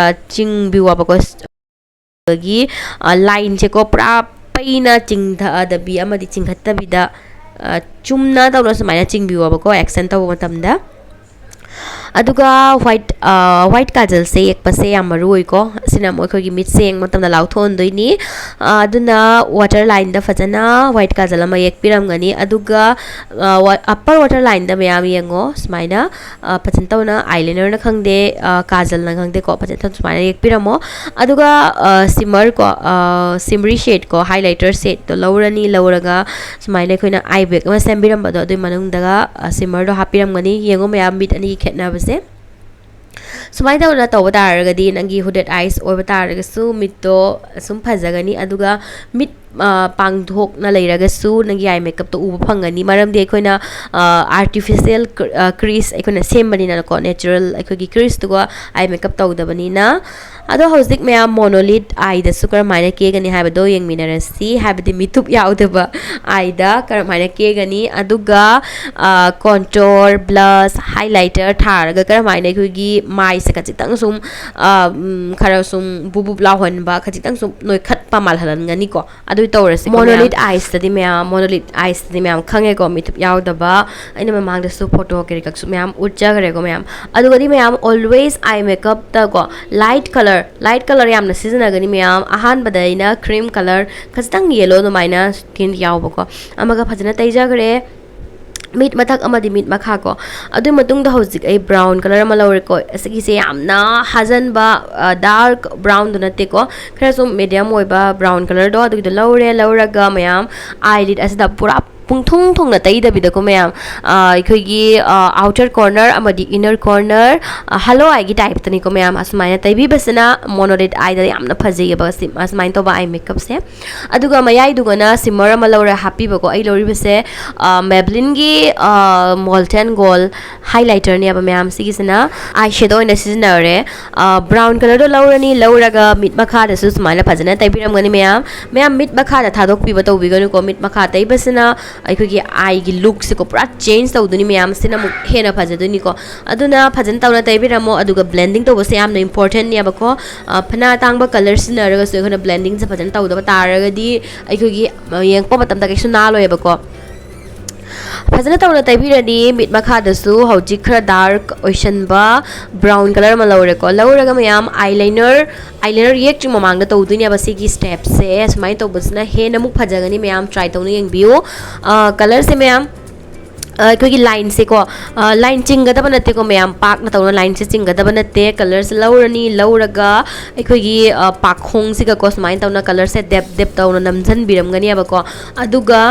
ꯆꯤꯡꯕꯤꯌꯣꯕꯀꯣ꯫ ꯑꯗꯒꯤ ꯂꯥꯏꯟꯁꯦꯀꯣ ꯄꯨꯔꯥ ꯄꯩꯅ ꯆꯤꯡꯊꯗꯕꯤ ꯑꯃꯗꯤ ꯆꯤꯡꯈꯠꯇꯕꯤꯗ ꯆꯨꯝꯅ ꯇꯧꯅ ꯁꯨꯃꯥꯏꯅ ꯆꯤꯡꯕꯤꯌꯣꯕꯀꯣ ꯑꯦꯛꯁꯇꯦꯟ ꯇꯧꯕ ꯃꯇꯝꯗ꯫ ꯑꯗꯨꯒ white, white ꯀꯥꯖꯜꯁꯦ ꯌꯦꯛꯄꯁꯦ ꯌꯥꯝ ꯃꯔꯨ ꯑꯣꯏꯀꯣ꯫ ꯑꯁꯤꯅ ꯑꯃꯨꯛ ꯑꯩꯈꯣꯏꯒꯤ ꯃꯤꯠꯁꯦ ꯌꯦꯡꯕ ꯃꯇꯝꯗ ꯂꯥꯎꯊꯣꯛꯍꯟꯗꯣꯏꯅꯤ꯫ ꯑꯗꯨꯅ water lineꯗ ꯐꯖꯅ white ꯀꯥꯖꯜ ꯑꯃ ꯌꯦꯛꯄꯤꯔꯝꯒꯅꯤ꯫ ꯑꯗꯨꯒ upper water lineꯗ ꯃꯌꯥꯝ ꯌꯦꯡꯉꯣ, ꯁꯨꯃꯥꯏꯅ ꯐꯖꯅ ꯇꯧꯅ eyelinerꯅ ꯈꯪꯗꯦ, ꯀꯥꯖꯜꯅ ꯈꯪꯗꯦꯀꯣ, ꯐꯖꯅ ꯇꯧꯅ ꯁꯨꯃꯥꯏꯅ ꯌꯦꯛꯄꯤꯔꯝꯃꯣ꯫ ꯑꯗꯨꯒ shimmer ꯀꯣ, shimmery shadeꯀꯣ, highlighter shadeꯇꯣ ꯂꯧꯔꯅꯤ꯫ ꯂꯧꯔꯒ ꯁꯨꯃꯥꯏꯅ ꯑꯩꯈꯣꯏꯅ eye bag ꯑꯃ ꯁꯦꯝꯕꯤꯔꯝꯕꯗꯣ, ꯑꯗꯨꯒꯤ ꯃꯅꯨꯡꯗꯒ shimmerꯗꯣ ꯍꯥꯞꯄꯤꯔꯝꯒꯅꯤ꯫ ꯌꯦꯡꯉꯣ ꯃꯌꯥꯝ, ꯃꯤꯠ ꯑꯅꯤꯒꯤ ꯈꯦꯠꯅꯕꯁꯦ꯫ ꯁꯨꯃꯥꯏꯅ ꯇꯧꯅ ꯇꯧꯕ ꯇꯥꯔꯒꯗꯤ ꯅꯪꯒꯤ hooded eyes ꯑꯣꯏꯕ ꯇꯥꯔꯒꯁꯨ ꯃꯤꯠꯇꯣ ꯁꯨꯝ ꯐꯖꯒꯅꯤ꯫ ꯑꯗꯨꯒ ꯃꯤꯠ ꯄꯥꯡꯊꯣꯛꯅ ꯂꯩꯔꯒꯁꯨ ꯅꯪꯒꯤ eye makeupꯇꯣ ꯎꯕ ꯐꯪꯒꯅꯤ꯫ ꯃꯔꯝꯗꯤ ꯑꯩꯈꯣꯏꯅ artificial crease ꯑꯩꯈꯣꯏꯅ ꯁꯦꯝꯕꯅꯤꯅꯀꯣ, natural ꯑꯩꯈꯣꯏꯒꯤ creaseꯇꯨꯒ eye makeup ꯇꯧꯗꯕꯅꯤꯅ꯫ ꯑꯗꯣ ꯍꯧꯖꯤꯛ ꯃꯌꯥꯝ monolid eyeꯗꯁꯨ ꯀꯔꯝꯍꯥꯏꯅ ꯀꯦꯒꯅꯤ ꯍꯥꯏꯕꯗꯣ ꯌꯦꯡꯃꯤꯟꯅꯔꯁꯤ꯫ ꯍꯥꯏꯕꯗꯤ ꯃꯤꯠꯊꯨꯞ ꯌꯥꯎꯗꯕ eyeꯗ ꯀꯔꯝꯍꯥꯏꯅ ꯀꯦꯒꯅꯤ, ꯑꯗꯨꯒ contour, blush, highlighter ꯊꯥꯔꯒ ꯀꯔꯝꯍꯥꯏꯅ ꯑꯩꯈꯣꯏꯒꯤ ꯃꯥꯏꯁꯦ ꯈꯖꯤꯛꯇꯪ ꯁꯨꯝ ꯈꯔ ꯁꯨꯝ ꯕꯨꯞ ꯕꯨꯞ ꯂꯥꯎꯍꯟꯕ, ꯈꯖꯤꯛꯇꯪ ꯁꯨꯝ ꯅꯣꯏꯈꯠꯄ ꯃꯥꯜꯍꯜꯍꯟꯒꯅꯤꯀꯣ꯫ ꯑꯗꯨ ꯇꯧꯔꯁꯤ꯫ Monolid eyeꯁꯇꯗꯤ ꯃꯌꯥꯝ, monolid eyesꯇꯗꯤ ꯃꯌꯥꯝ ꯈꯪꯉꯦꯀꯣ, ꯃꯤꯠꯊꯨꯞ ꯌꯥꯎꯗꯕ꯫ ꯑꯩꯅ ꯃꯃꯥꯡꯗꯁꯨ photo ꯀꯔꯤ ꯈꯛꯁꯨ ꯃꯌꯥꯝ ꯎꯠꯆꯈ꯭ꯔꯦꯀꯣ ꯃꯌꯥꯝ꯫ ꯑꯗꯨꯒꯗꯤ ꯃꯌꯥꯝ always eye makeupꯇꯀꯣ light color, light color ꯌꯥꯝꯅ ꯁꯤꯖꯤꯟꯅꯒꯅꯤ ꯃꯌꯥꯝ꯫ ꯑꯍꯥꯟꯕꯗ ꯑꯩꯅ cream color, ꯈꯖꯤꯛꯇꯪ yellow ꯑꯗꯨꯃꯥꯏꯅ skin ꯌꯥꯎꯕꯀꯣ, ꯑꯃꯒ ꯐꯖꯅ ꯇꯩꯖꯈ꯭ꯔꯦ꯫ ꯃꯤꯠ ꯃꯊꯛ ꯑꯃꯗꯤ ꯃꯤꯠ ꯃꯈꯥ ꯀꯣ꯫ ꯑꯗꯨꯒꯤ ꯃꯇꯨꯡꯗ ꯍꯧꯖꯤꯛ ꯑꯩ brown color ꯑꯃ ꯂꯧꯔꯦꯀꯣ꯫ ꯑꯁꯤꯒꯤꯁꯦ ꯌꯥꯝꯅ ꯍꯥꯖꯟꯕ, dark brownꯗꯨ ꯅꯠꯇꯦꯀꯣ, ꯈꯔ ꯁꯨꯝ medium ꯑꯣꯏꯕ brown colorꯗꯣ, ꯑꯗꯨꯒꯤꯗꯣ ꯂꯧꯔꯦ꯫ ꯂꯧꯔꯒ ꯃꯌꯥꯝ eyelid ꯑꯁꯤꯗ ꯄꯨꯔꯥ ꯄꯨꯡꯊꯨꯡ ꯊꯨꯡꯅ ꯇꯩꯗꯕꯤꯗꯀꯣ ꯃꯌꯥꯝ, ꯑꯩꯈꯣꯏꯒꯤ outer corner ꯑꯃꯗꯤ inner corner, halo eyeꯒꯤ typeꯇꯅꯤꯀꯣ ꯃꯌꯥꯝ꯫ ꯑꯁꯨꯃꯥꯏꯅ ꯇꯩꯕꯤꯕꯁꯤꯅ monolid eyeꯗ ꯌꯥꯝꯅ ꯐꯖꯩꯌꯦꯕ ꯑꯁꯤ, ꯑꯁꯨꯃꯥꯏꯅ ꯇꯧꯕ eye makeupꯁꯦ꯫ ꯑꯗꯨꯒ ꯃꯌꯥꯏꯗꯨꯒꯅ shimmer ꯑꯃ ꯂꯧꯔ ꯍꯥꯞꯄꯤꯕꯀꯣ꯫ ꯑꯩ ꯂꯧꯔꯤꯕꯁꯦ Maybellineꯒꯤ Molten Gold highlighterꯅꯦꯕ ꯃꯌꯥꯝ꯫ ꯁꯤꯒꯤꯁꯤꯅ eye shadow ꯑꯣꯏꯅ ꯁꯤꯖꯤꯟꯅꯔꯦ꯫ Brown colorꯗꯣ ꯂꯧꯔꯅꯤ꯫ ꯂꯧꯔꯒ ꯃꯤꯠ ꯃꯈꯥꯗꯁꯨ ꯁꯨꯃꯥꯏꯅ ꯐꯖꯅ ꯇꯩꯕꯤꯔꯝꯒꯅꯤ ꯃꯌꯥꯝ꯫ ꯃꯌꯥꯝ ꯃꯤꯠ ꯃꯈꯥꯗ ꯊꯥꯗꯣꯛꯄꯤꯕ ꯇꯧꯕꯤꯒꯅꯨꯀꯣ꯫ ꯃꯤꯠ ꯃꯈꯥ ꯇꯩꯕꯁꯤꯅ ꯑꯩꯈꯣꯏꯒꯤ eyeꯒꯤ lookꯁꯦꯀꯣ ꯄꯨꯔꯥ change ꯇꯧꯗꯣꯏꯅꯤ ꯃꯌꯥꯝ꯫ ꯁꯤꯅ ꯑꯃꯨꯛ ꯍꯦꯟꯅ ꯐꯖꯗꯣꯏꯅꯤꯀꯣ꯫ ꯑꯗꯨꯅ ꯐꯖꯅ ꯇꯧꯅ ꯇꯩꯕꯤꯔꯝꯃꯣ꯫ ꯑꯗꯨꯒ blending ꯇꯧꯕꯁꯦ ꯌꯥꯝꯅ importantꯅꯦꯕꯀꯣ꯫ ꯐꯅ ꯑꯇꯥꯡꯕ color ꯁꯤꯖꯤꯟꯅꯔꯒꯁꯨ ꯑꯩꯈꯣꯏꯅ blendingꯁꯦ ꯐꯖꯅ ꯇꯧꯗꯕ ꯇꯥꯔꯒꯗꯤ ꯑꯩꯈꯣꯏꯒꯤ ꯌꯦꯡꯉꯛꯄ ꯃꯇꯝꯗ ꯀꯩꯁꯨ ꯅꯥꯜꯂꯣꯏꯕꯀꯣ꯫ ꯐꯖꯅ ꯇꯧꯅ ꯇꯩꯕꯤꯔꯅꯤ꯫ ꯃꯤꯠ ꯃꯈꯥꯗꯁꯨ ꯍꯧꯖꯤꯛ ꯈꯔ ꯗꯥꯔꯛ ꯑꯣꯏꯁꯟꯕ ꯕ꯭ꯔꯥꯎꯟ ꯀꯂꯔ ꯑꯃ ꯂꯧꯔꯦꯀꯣ꯫ ꯂꯧꯔꯒ ꯃꯌꯥꯝ ꯑꯥꯏ ꯂꯥꯏꯅꯔ, ꯑꯥꯏ ꯂꯥꯏꯅꯔ ꯌꯦꯛꯇ꯭ꯔꯤ ꯃꯃꯥꯡꯗ ꯇꯧꯗꯣꯏꯅꯦꯕ ꯁꯤꯒꯤ ꯁ꯭ꯇꯦꯞꯁꯦ꯫ ꯁꯨꯃꯥꯏꯅ ꯇꯧꯕꯁꯤꯅ ꯍꯦꯟꯅ ꯑꯃꯨꯛ ꯐꯖꯒꯅꯤ꯫ ꯃꯌꯥꯝ ꯇ꯭ꯔꯥꯏ ꯇꯧꯅ ꯌꯦꯡꯕꯤꯌꯨ꯫ ꯀꯂꯔꯁꯦ ꯃꯌꯥꯝ, ꯑ, ꯑꯩꯈꯣꯏꯒꯤ ꯂꯥꯏꯟꯁꯦꯀꯣ, ꯑ, ꯂꯥꯏꯟ ꯆꯤꯡꯒꯗꯕ ꯅꯠꯇꯦꯀꯣ ꯃꯌꯥꯝ, ꯄꯥꯛꯅ ꯇꯧꯅ ꯂꯥꯏꯟꯁꯦ ꯆꯤꯡꯒꯗꯕ ꯅꯠꯇꯦ꯫ ꯀꯂꯔꯁꯦ ꯂꯧꯔꯅꯤ, ꯂꯧꯔꯒ ꯑꯩꯈꯣꯏꯒꯤ, ꯑ, ꯄꯥꯛꯈꯣꯡꯁꯤꯒꯀꯣ ꯁꯨꯃꯥꯏꯅ ꯇꯧꯅ ꯀꯂꯔꯁꯦ ꯗꯦꯞ ꯗꯦꯞ ꯇꯧꯅ ꯅꯝꯁꯤꯟꯕꯤꯔꯝꯒꯅꯦꯕꯀꯣ꯫ ꯑꯗꯨꯒ